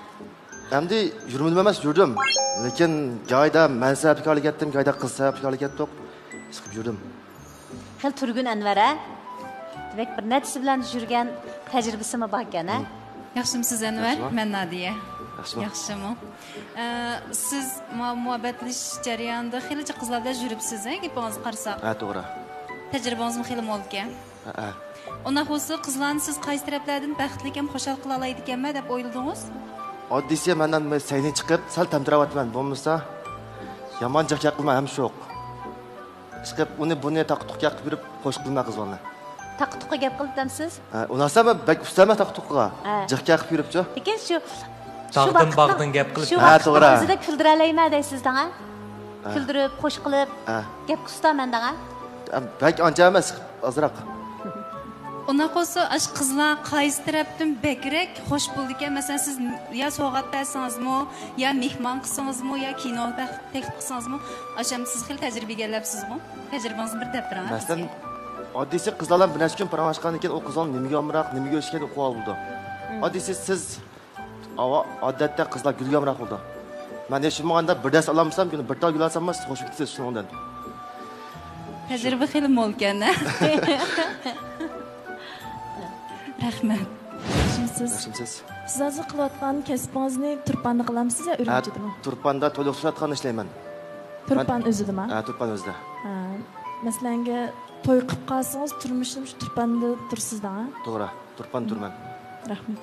ئەمدى يۈرمىدىم ئەمەس، يۈردۈم. لېكىن گاھىدا مەن سەۋەبلىك ھالغا كەتتىم، گاھىدا قىز سەۋەبلىك ھالغا كەتتۇق. ئىسقىپ يۈردۈم. خېلى تۈرگۈن ئەنۋەر، ھە؟ دېمەك، بىر نەچچىسى بىلەن يۈرگەن تەجرىبىسىمۇ باركەن، ھە؟ مم. ياخشىمۇسىز، ئەنۋەر؟ ياخشىما؟ مەن نادىيە. ياخشىمۇ؟ ياخشىمۇ؟ ئە، سىز ما-، مۇھەببەتلىشىش جەريانىدا خېلىچە قىزلار بىلەن يۈرۈپسىز، ھە، گېپىڭىزگە قارىساق. ھە، توغرا. تەجرىبىڭىزمۇ خېلى مول ئىكەن. ھە، ھە. ئۇنداق بولسا، قىزلارنى سىز قايسى تەرەپلەردىن بەختلىك ھەم خۇشال قىلالايدىكەنمەن دەپ ئويلىدىڭىز؟ ئاددىيسى، مەن سەھنىگە چىقىپ، سەل تەمتىرەۋاتىمەن. بولمىسا، يامان جىق گەپ قىلماي، ھەم شوق. ئىشقىلىپ، ئۇنى بۇنى تاقا-تۇقا گەپ قىلىپ يۈرۈپ، خوش قىلماي قىزلارنى. تاقا-تۇقا گەپ قىلىپ دەمسىز؟ ھە، ئۇنداقسا مەن بەك ئۇستامەن تاقا-تۇقىغا. ھە. جىق گەپ قىلىپ يۈرۈپچۇ. لېكىن شۇ، شۇ تاغدىن، ۋاقىتنىڭ، باغدىن گەپ قىلىپ. شۇ، ھە، ۋاقىتنىڭ توغرا. ئۆزىدە كۈلدۈرەلەيمەن دەيسىز دەڭە. ھە. كۈلدۈرۈپ، خوش قىلىپ، ھە، گەپ قىلسىتا مەن دەڭە. ھە، بەك ئانچە ئەمەس، ئازراق. ئۇنداق بولسا، ئاشۇ قىزلار قايسى تەرەپتىن بەكرەك خوش بولىدىكەن؟ مەسىلەن، سىز يا سوۋغات بەرسىڭىزمۇ، يا مېھمان قىلسىڭىزمۇ، يا كىنو تەك-، تەكلىپ قىلسىڭىزمۇ، ئاشۇ ئەمدى سىز خېلى تەجرىبىگە ئېلىپسىزغۇ؟ تەجرىبىڭىزنى بىر دەپ بېرىڭ. مەسىلەن، بىزگە. ئاددىيسى قىزلار بىلەن بىر نەچچە كۈن پاراڭلاشقاندىن كېيىن، ئۇ قىزلارنىڭ نېمىگە ئامراق، نېمىگە ئۆچكەن ئۇقۇۋالىدۇ. مم. ئاددىيسى سىز ئاۋا-، ئادەتتە قىزلار گۈلگە ئامراق بولىدۇ. مەن ھېچ بولمىغاندا بىر دەستە ئالالمىسام، كۈنى بىر تال گۈل ئالساممۇ، سىز خوش بولۇپ كېتىسىز شۇنىڭدىن. تەجرىبە خېلى مول ئىكەن، ھە؟ رەھمەت. ياخشىمۇسىز؟ ياخشىمۇسىز؟ سىز ھازىر قىلىۋاتقان كەسپىڭىزنى تۇرپاندا قىلامسىز يا ھە، ئۈرۈمچىدىمۇ؟ تۇرپاندا تويلۇق سۈرەتخانىدا ئىشلەيمەن. تۇرپان مەن ئۆزىدىما؟ ھە، تۇرپان ئۆزىدە. ھە، مەسىلەنگە، توي قىلىپ قالسىڭىز، تۇرمۇشنى مۇشۇ تۇرپاندا تۇرىسىز دەڭ، ھە؟ توغرا، تۇرپاندا تۇرىمەن. رەھمەت.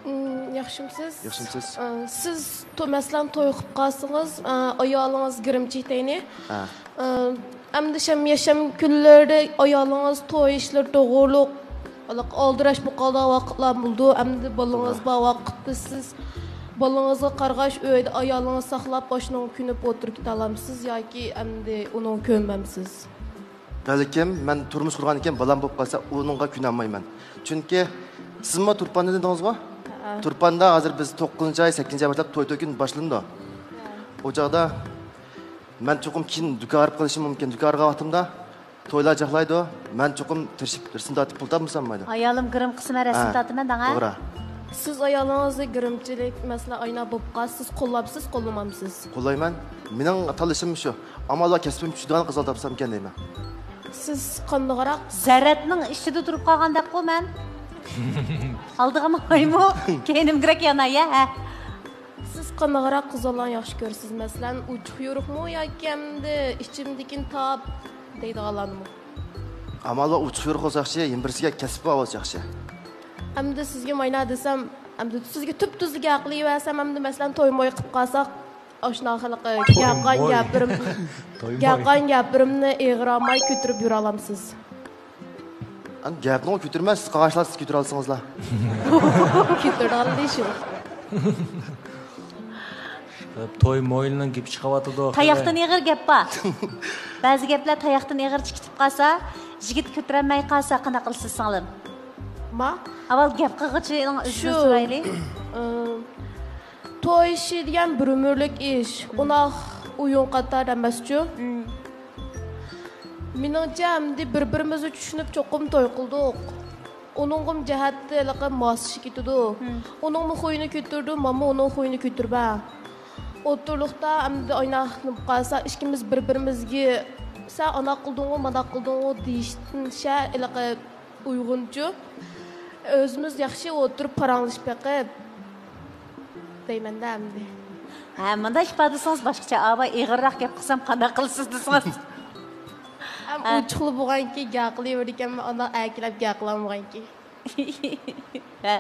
ئىم، ياخشىمۇسىز؟ ياخشىمۇسىز؟ ئە، سىز تو-، مەسىلەن، توي قىلىپ قالسىڭىز، ئە، ئايالىڭىز گىرىمچى دەيلى. ھە. ئە، ئەمدى شەم-، يەشەم كۈنلىرىدە ئايالىڭىز توي ئىشلىرى توغرۇلۇق، ھېلىقى ئالدىراش بولۇپ قالىدىغان ۋاقىتلار بولىدۇ. ئەمدى بالىڭىز توغرا. بار ۋاقىتتا سىز بالىڭىزغا قارىغاچ، ئۆيدە ئايالىڭىزنى ساقلاپ، ئاشۇنىڭغا كۆنۈپ ئولتۇرۇپ كېتەلامسىز ياكى ئەمدى ئۇنىڭغا كۆنمەمسىز؟ بەلكىم مەن تۇرمۇش قۇرغاندىن كېيىن بالام بولۇپ قالسا، ئۇنىڭغا كۆنەلمەيمەن. چۈنكى سىزمۇ تۇرپاندا دېدىڭىزغۇ؟ ھەئە. تۇرپاندا ھازىر بىز توققۇزىنچى ئاي، سەككىزىنچى ئاي باشلاپ توي تۆكۈن باشلىنىدۇ. ھە. ئۇ چاغدا مەن چوقۇم كېيىن دۇكان بېرىپ قېلىشىم مۇمكىن. دۇكان بارغان ۋاقتىمدا تويلار جاقلايدۇ. مەن چوقۇم تىرىشىپ رەسىم تارتىپ پۇل تاپمىسام بولمايدۇ. ئايالىم گىرىم قىلسا، مەن رەسىم ھە، تارتىمەن دەڭە. توغرا. سىز ئايالىڭىزنى گىرىمچىلىك، مەسىلەن، ئاينا بولۇپ قالسا، سىز قوللاپسىز، قوللىمامسىز؟ قوللايمەن. مېنىڭ تاللىشىم شۇ. ئامما كەسپىم چۈشىدىغان قىزنى تاپسامكەن دەيمەن. سىز قانداقراق؟ زەرەتنىڭ ئىچىدە تۇرۇپ قالغاندەكقۇ مەن. ئالدىغا ماڭايمۇ؟ كەينىمگىرەك ياناي، ھە؟ سىز قانداقراق قىزلارنى ياخشى كۆرىسىز؟ مەسىلەن، ئوچۇق يورۇقمۇ ياكى ئەمدى ئىچىمدىكىنى تاپ دەيدىغانلارنىمۇ؟ ئامما ئوچۇق يورۇق بولسا ياخشى، يەنە بىرسىگە كەسپى بار بولسا ياخشى. ئەمدى سىزگە ماينا دېسەم، ئەمدى سىزگە تۈپتۈزلا گەپ قىلىۋەرسەم، ئەمدى مەسىلەن، توي موي قىلىپ قالساق، ئاشۇنداق ھېلىقى توي گەقان موي. گەپلىرىم، توي موي. گەقان گەپلىرىمنى ئېغىراماي كۆتۈرۈپ يۈرەلەمسىز؟ ئەمدى گەپنىمۇ كۆتۈرمەس، سىز قاغاشلار سىز كۆتۈرەلسىڭىزلا. كۆتۈرەلدى شۇ. توي مويلىنىڭ گېپى چىقىۋاتىدۇ. تاياقتىن ئېغىر گەپ بار. بەزى گەپلەر تاياقتىن ئېغىر چىقىپ قالسا، يىگىت كۆتۈرەلمەي قالسا، قانداق قىلىسىز، سىڭلىم؟ ما؟ ئاۋۋال گەپ قىلغۇچىنىڭ ئۆزىدىن شۇ. سورايلى. ئىم، توي ئىشى دېگەن بىر ئۆمۈرلۈك ئىش. ئۇنداق ئويۇن قاتار ئەمەسچۇ. مم. مېنىڭچە، ئەمدى بىر-بىرىمىزنى چۈشىنىپ چوقۇم توي قىلدۇق. ئۇنىڭغىمۇ جەھەتتە ھېلىقى ماسلىشىپ كېتىدۇ. مم. ئۇنىڭمۇ خۇيىنى كۆتۈرىدۇ، مەنمۇ ئۇنىڭ خۇيىنى كۆتۈرىمەن. ئوتتۇرىلىقتا ئەمدى ئايناق نېمە قالسا، ئىككىمىز بىر-بىرىمىزگە، سەن ئانداق قىلدىڭغۇ، مانداق قىلدىڭغۇ دېيىشتىن شە ھېلىقى ئۇيغۇنچۇ. ئۆزىمىز ياخشى ئولتۇرۇپ پاراڭلىشىپ بېقىپ دەيمەن-دە ئەمدى. ھە، مۇنداق ئىپادىلىسىڭىز باشقىچە، ئاۋاي، ئېغىرراق گەپ قىلسام قانداق قىلىسىز دېسىڭىز. ھەم ھە. ئوچۇقلا بولغانكى، گەپ قىلىۋېرىدىكەنمەن، ئانداق ئەركىلەپ گەپ قىلالمىغانكى. ھە.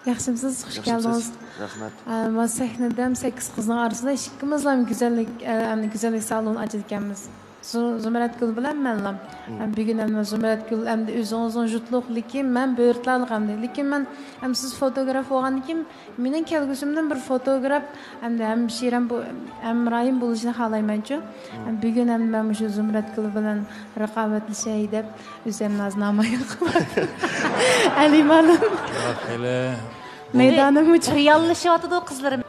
ياخشىمسىز، خۇش ياخشىمسىز؟ كەلدىڭىز. رەھمەت. ئە، ما سەھنىدە ھەم سەككىز قىزنىڭ ئارىسىدا ئىككىمىزلا ھەم گۈزەللىك، ئە، ئەمدى گۈزەللىك سالونى ئاچىدىكەنمىز. زۇ-، زۇمرەتگۈل بىلەن مەنلا. مم. ئە، بۈگۈن ئەمدى زۇمرەتگۈل ئەمدى ئۆزىڭىزنىڭ جۇتلۇق، لېكىن مەن بۆرتاللىق ئەمدى. لېكىن مەن ئەمدى سىز فوتوگراف بولغاندىن كېيىن مېنىڭ كەلگۈسىمدىن بىر فوتوگراف ئەمدى ھەم شىرەم بۇ، ھەم رايىم بولۇشىنى خالايمەنچۇ. مم. ئەمدى بۈگۈن ئەمدى مەن مۇشۇ زۇمرەتگۈل بىلەن رىقابەتلىشەي دەپ ئۆزۈمنى ھازىر نامايان قىلىۋاتىمەن. ئەلىمانىم. ياق، خېلى. مەيدانىم ئوچۇق. رېئاللىشىۋاتىدۇ قىزلىرىم.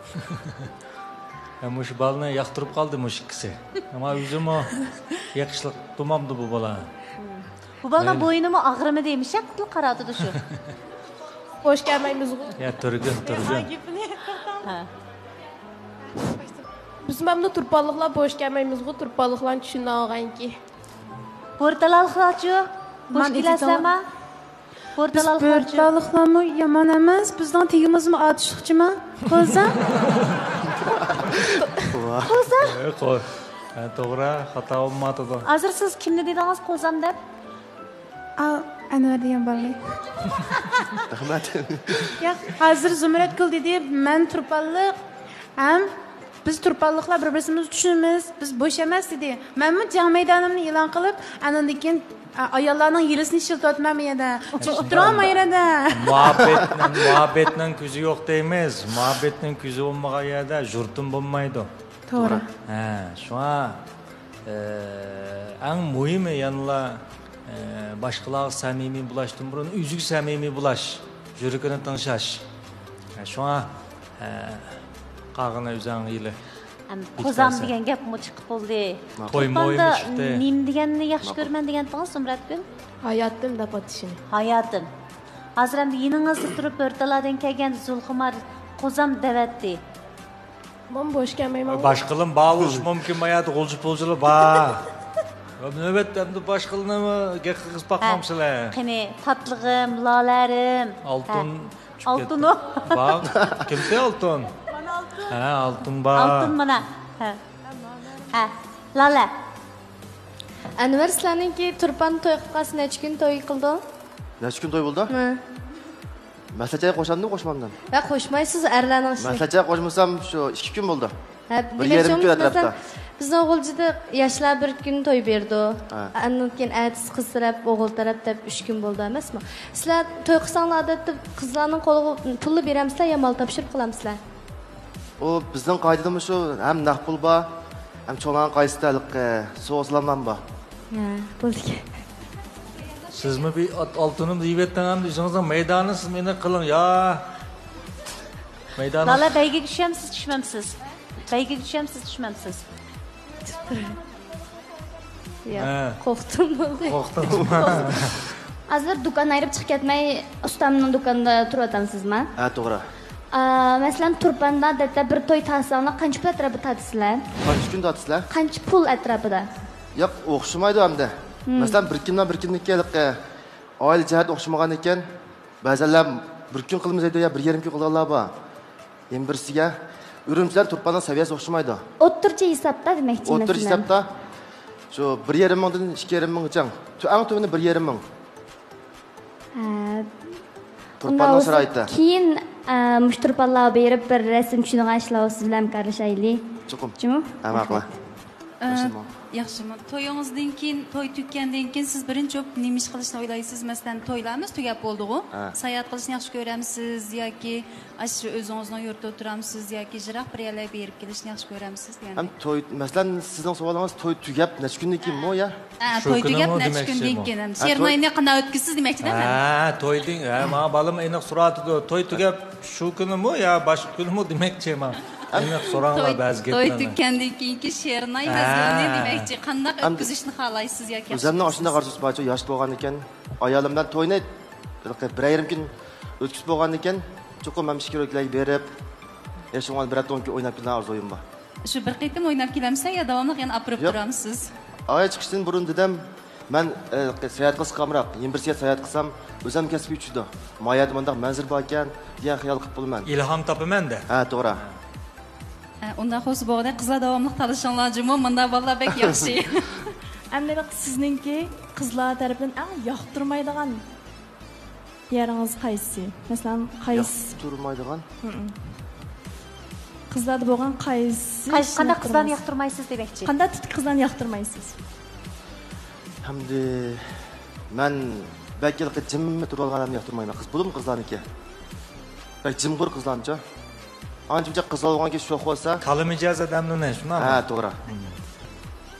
ھە، مۇشۇ بالىنى ياقتۇرۇپ قالدى مۇشۇ ئىككىسى. ئەمما ئۆزىمۇ يېقىشلىق بولمامدۇ بۇ بالا؟ بۇ بالىنىڭ مايلى. بوينىمۇ ئاغرىمىدى؟ مۇشۇنداق قىلىپ قارىۋاتىدۇ شۇ. بوش كەلمەيمىزغۇ. يا، تۈرگۈن، تۈرگۈن. ھە. بىز مەمنۇ تۇرپانلىقلار بوش كەلمەيمىزغۇ، تۇرپانلىقلارنى چۈشىنەلىگەنكى. بورتالالىقلارچۇ؟ بوش مەن كېلەسىلەرما؟ بورتال بىز ئالغانچۇ؟ بورتاللىقلارمۇ يامان ئەمەس، بىزنىڭ تېگىمىزمۇ ئاتۇشلۇقچىما؟ قوزا؟ قوزا؟ ئە، قو-، ئە، توغرا، خاتا بولمايدۇ. ھازىر سىز كىمنى دېدىڭىز قوزام دەپ؟ ئا، ئەنۋەر دېگەن بالىنى. رەھمەت. ياق، ھازىر زۇمرەتگۈل دېدى، مەن تۇرپانلىق ھەم بىز تۇرپانلىقلار بىر-بىرسىمىزنى چۈشىنىمىز، بىز بوش ئەمەس دېدى. مەنمۇ جەڭ مەيدانىمنى ئېلان قىلىپ، ئاندىن كېيىن، ئا، ئاياللارنىڭ يېلىسىنى ئىشلىتىۋاتىمەن بۇ يەردە. ئۇتتۇرۇۋالما يەردە. مۇھەببەتنىڭ، مۇھەببەتنىڭ كۆزى يوق دەيمىز. مۇھەببەتنىڭ كۆزى بولمىغان يەردە يۇرتۇم بولمايدۇ. توغرا. ھە، شۇڭا، ئە، ئەڭ مۇھىمى يەنىلا، ئە، باشقىلارغا سەمىمىي بولاشتىن بۇرۇن ئۆزىگە سەمىمىي بولاش، يۈرىكىنى تىڭشاش. ھە، شۇڭا، ئە، قالغىنى ئۆزۈڭ ئېلى. ئەم، قوزام دېگەن گەپمۇ چىقىپ بولدى. توي مويمۇ چىقتى. نېمە دېگەننى ياخشى كۆرىمەن دېگەنتىڭىز، زۇمرەتگۈل؟ ھاياتىم دەپ ئاتىشىنى. ھاياتىم. ھازىر ئەمدى يېنىڭىزدا تۇرۇپ، بۆرتالاردىن كەلگەن زۇلخۇمار قوزام دەۋەتتى. مەن بوش كەلمەيمەن. باشقىلىم بار بولۇشى مۇمكىن، باياتى غۇلجا پۇلجىلا بار. نۆۋەتتە ئەمدى باشقىلىنىمۇ گەپ قىلغۇزۇپ باقمامسىلەر؟ قېنى، تاتلىقىم، لالەرىم. ئالتۇن چۈشۈپ كەتتى. ئالتۇنۇ. بار. كىمسى ئالتۇن؟ مانا ئالتۇن. ھە، ئالتۇن بار. ئالتۇن مانا. ھە. ھە. لالە. ئەنۋەر، سىلەرنىڭكى تۇرپان توي قىلىپ قالسا نەچچە كۈن توي قىلىدۇ؟ نەچچە كۈن توي بولىدۇ؟ ھە. مەسلىھەتچىگە قوشامدۇ، قوشمامدۇ؟ ھە، قوشمايسىز، ئەرلەرنىڭ ئىشى. مەسلىھەتچىگە قوشمىسام، شۇ ئىككى كۈن بولدى. ھە، بىر يېرىم كۈن ئەتراپتا. بىزنىڭ غۇلجىدا ياشلار بىر كۈن توي بېرىدۇ. ھە. ئاندىن كېيىن ئەتىسى قىز تەرەپ، ئوغۇل تەرەپ دەپ ئۈچ كۈن بولىدۇ ئەمەسمۇ؟ سىلەر توي قىلساڭلار، ئادەتتە قىزلارنىڭ قولىغا پۇللا بېرەمسىلەر يا مال تاپشۇرۇپ قىلامسىلەر؟ ئۇ بىزنىڭ قائىدىدىمۇ شۇ، ھەم نەق پۇل بار، ھەم چوڭلارنىڭ قائىدىسىدە ھېلىقى سوۋغا سالاملارمۇ بار. ھە، بولىدىكەن. سىزمۇ بىر ئات-، ئالتۇنۇم دېيىۋەتتىڭ، ئەمدى ئۆزىڭىزنىڭ مەيدانى، سىز مېنى قىلىڭ، يا. مەيدانى. لالە، بەيگىگە چۈشەمسىز، چۈشمەمسىز؟ بەيگىگە چۈشەمسىز، چۈشمەمسىز؟ ياق، ھە. قورقتۇم. قورقتىڭىزمۇ؟ ھازىر دۇكان ئايرىپ چىقىپ كەتمەي، ئۇستامنىڭ دۇكانىدا تۇرۇۋاتامسىزما؟ ھە، توغرا. ئا، مەسىلەن، تۇرپاندا ئادەتتە بىر توي تارتساڭلار، قانچە پۇل ئەتراپىدا تارتىسىلەر؟ قانچە كۈن تارتىسىلەر؟ قانچە پۇل ئەتراپىدا؟ ياق، ئوخشىمايدۇ ئەمدى. مم. مەسىلەن، بىر كۈن بىلەن بىر كۈننىڭكى ھېلىقى ئائىلە جەھەتتە ئوخشىمىغان ئىكەن. بەزەنلەر بىر كۈن قىلىمىز دەيدۇ، يا بىر يېرىم كۈن قىلىدىغانلار بار. يەنە بىرسىگە ئۈرۈمچى بىلەن تۇرپاننىڭ سەۋىيەسى ئوخشىمايدۇ. ئوتتۇرىچە ھېسابتا دېمەكچى. ئوتتۇرىچە ھېسابتا شۇ بىر يېرىم مىڭدىن ئىككى يېرىم مىڭغىچە. تۆ-، ئەڭ تۆۋىنى بىر يېرىم مىڭ. ھە. تۇرپاننىڭ شارائىتى. كېيىن، ئە، مۇشۇ تۇرپانلارغا بېرىپ بىر رەسىم چۈشىنىدىغان ئىشلار بولسا سىز بىلەن ھەمكارلىشايلى. چوقۇم. جۇمۇ؟ ھە، ماقۇل. رەھمەت. ئە، ياخشىمۇ؟ تويىڭىزدىن كېيىن، توي تۈگىگەندىن كېيىن سىز بىرىنچى بولۇپ نېمە ئىش قىلىشنى ئويلايسىز؟ مەسىلەن، تويلارمىز تۈگەپ بولدىغۇ. ھە. ساياھەت قىلىشنى ياخشى كۆرەمسىز ياكى ئاشۇ ئۆزىڭىزنىڭ يۇرتىدا تۇرامسىز ياكى يىراق بىر يەرلەرگە بېرىپ كېلىشنى ياخشى كۆرەمسىز دېگەن. ھەم توي، مەسىلەن، سىزنىڭ سوئالىڭىز توي تۈگەپ نەچچە كۈندىن كېيىنمۇ يا؟ ھە، شۇ توي تۈگەپ كۈنىمۇ نەچچە دېمەكچى كۈندىن بۇ. كېيىن. ھە، شېرىن توي ئاينى قانداق ئۆتكۈزىسىز دېمەكچىدە مەن. ھە، تويدىن، ھە، ماڭا بالام ئېنىق سوراتىدۇ. توي تۈگەپ شۇ كۈنىمۇ يا باشقا كۈنىمۇ دېمەكچى ماڭا. ئېنىق سوراڭلار توي، بەزى توي گەپلەرنى. تۈگەندىن كېيىنكى شېرىن ئاي ھە. مەزگىلىنى دېمەكچى. قانداق ئەم-، ئۆتكۈزۈشنى خالايسىز ياكى ئۆزۈمنىڭ ئاشۇنداق ئارزۇسى بارچۇ، ياش بولغاندىكىن ئايالىم بىلەن توينى بىر يېرىم كۈن ئۆتكۈزۈپ بولغاندىكىن چوقۇم مەن ئىچكىرى ئۆلكىلەرگە بېرىپ، ياشىغان بىرەر تونكى ئويناپ كېلىدىغان ئارزۇيۇم بار. شۇ بىر قېتىم ئويناپ كېلەمسىلەر يا داۋاملىق يەنە ئاپىرىپ ياق. تۇرامسىز؟ ئاي چىقىشتىن بۇرۇن دېدىم، مەن، ئە، ساياھەت قىلسا ئامراق، يەنە بىر ساياھەت قىلسام ئۆزۈم كەسپىي چۈشىدۇ. ما يەردە مۇنداق مەنزىرە باركەن دېگەن خىيال قىلىپ بولىمەن. ئىلھام تاپىمەن دە. ھە، توغرا. ھە، ئۇنداق بولسا بولدى. قىزلار داۋاملىق تالىشىڭلار جۇمۇ، مۇنداق بالىلار بەك ياخشى. ئەمدى سىزنىڭكى قىزلار تەرىپىدىن ئەڭ ياقتۇرمايدىغان يېرىڭىز قايسى؟ مەسىلەن، قايسى؟ ياقتۇرمايدىغان؟ ھىم. قىزلاردا بولغان قايسى قاي-، قانداق قىزلارنى ياقتۇرمايسىز دېمەكچى؟ قانداق تىپتىكى قىزلارنى ياقتۇرمايسىز؟ ئەمدى مەن بەك ھېلىقى جىم تۇرۇۋالغان ئادەمنى ياقتۇرمايمەن. قىز بولۇپمۇ قىزلارنىڭكى. بەك جىمغۇر قىزلارنىچۇ. ئانچە-مۇنچە قىز بولغانكى شوخ بولسا. كالا مىجەز ئادەمنى شۇنداقمۇ؟ ھە، توغرا.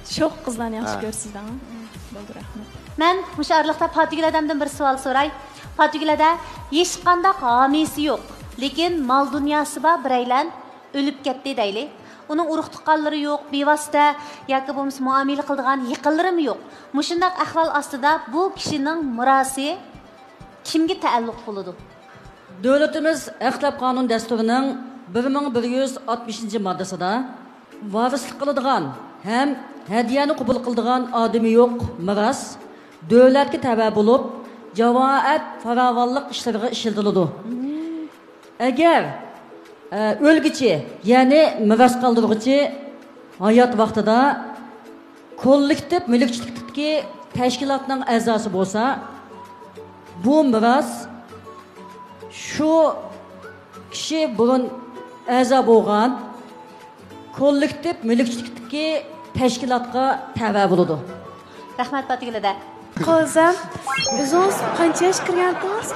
شوخ قىزلارنى ياخشى ھە. كۆرىسىز دەڭ. بولدى، رەھمەت. مەن مۇشۇ ئارىلىقتا پاتىگۈل ئادەمدىن بىر سوئال سوراي. پاتىگۈل ئادە، ھېچقانداق ھامىيسى يوق، لېكىن مال دۇنياسى بار بىرەيلەن ئۆلۈپ كەتتى دەيلى. ئۇنىڭ ئۇرۇق-تۇغقانلىرى يوق، بىۋاسىتە ياكى بولمىسا مۇئامىلە قىلىدىغان يېقىنلىرىمۇ يوق. مۇشۇنداق ئەھۋال ئاستىدا بۇ كىشىنىڭ مىراسى كىمگە تەئەللۇق بولىدۇ؟ دۆلىتىمىز ئەخلەپ قانۇن دەستۇرىنىڭ بىر مىڭ بىر يۈز ئاتمىشىنچى ماددىسىدا، ۋارىسلىق قىلىدىغان ھەم ھەدىيەنى قوبۇل قىلىدىغان ئادىمى يوق مىراس دۆلەتكە تەۋە بولۇپ، جامائەت پاراۋانلىق ئىشلىرىغا ئىشلىتىلىدۇ. ئەگەر، ئە، ئۆلگۈچى، يەنى مىراس قالدۇرغۇچى ھايات ۋاقتىدا كوللېكتىپ مۈلۈكچىلىكتىكى تەشكىلاتنىڭ ئەزاسى بولسا، بۇ مىراس شۇ كىشى بۇرۇن ئەزا بولغان كوللېكتىپ مۈلۈكچىلىكتىكى تەشكىلاتقا تەۋە بولىدۇ. رەھمەت، پاتىگۈل ھەدە. قوزام، ئۆزىڭىز قانچە ياشقا كىرگەنتىڭىز؟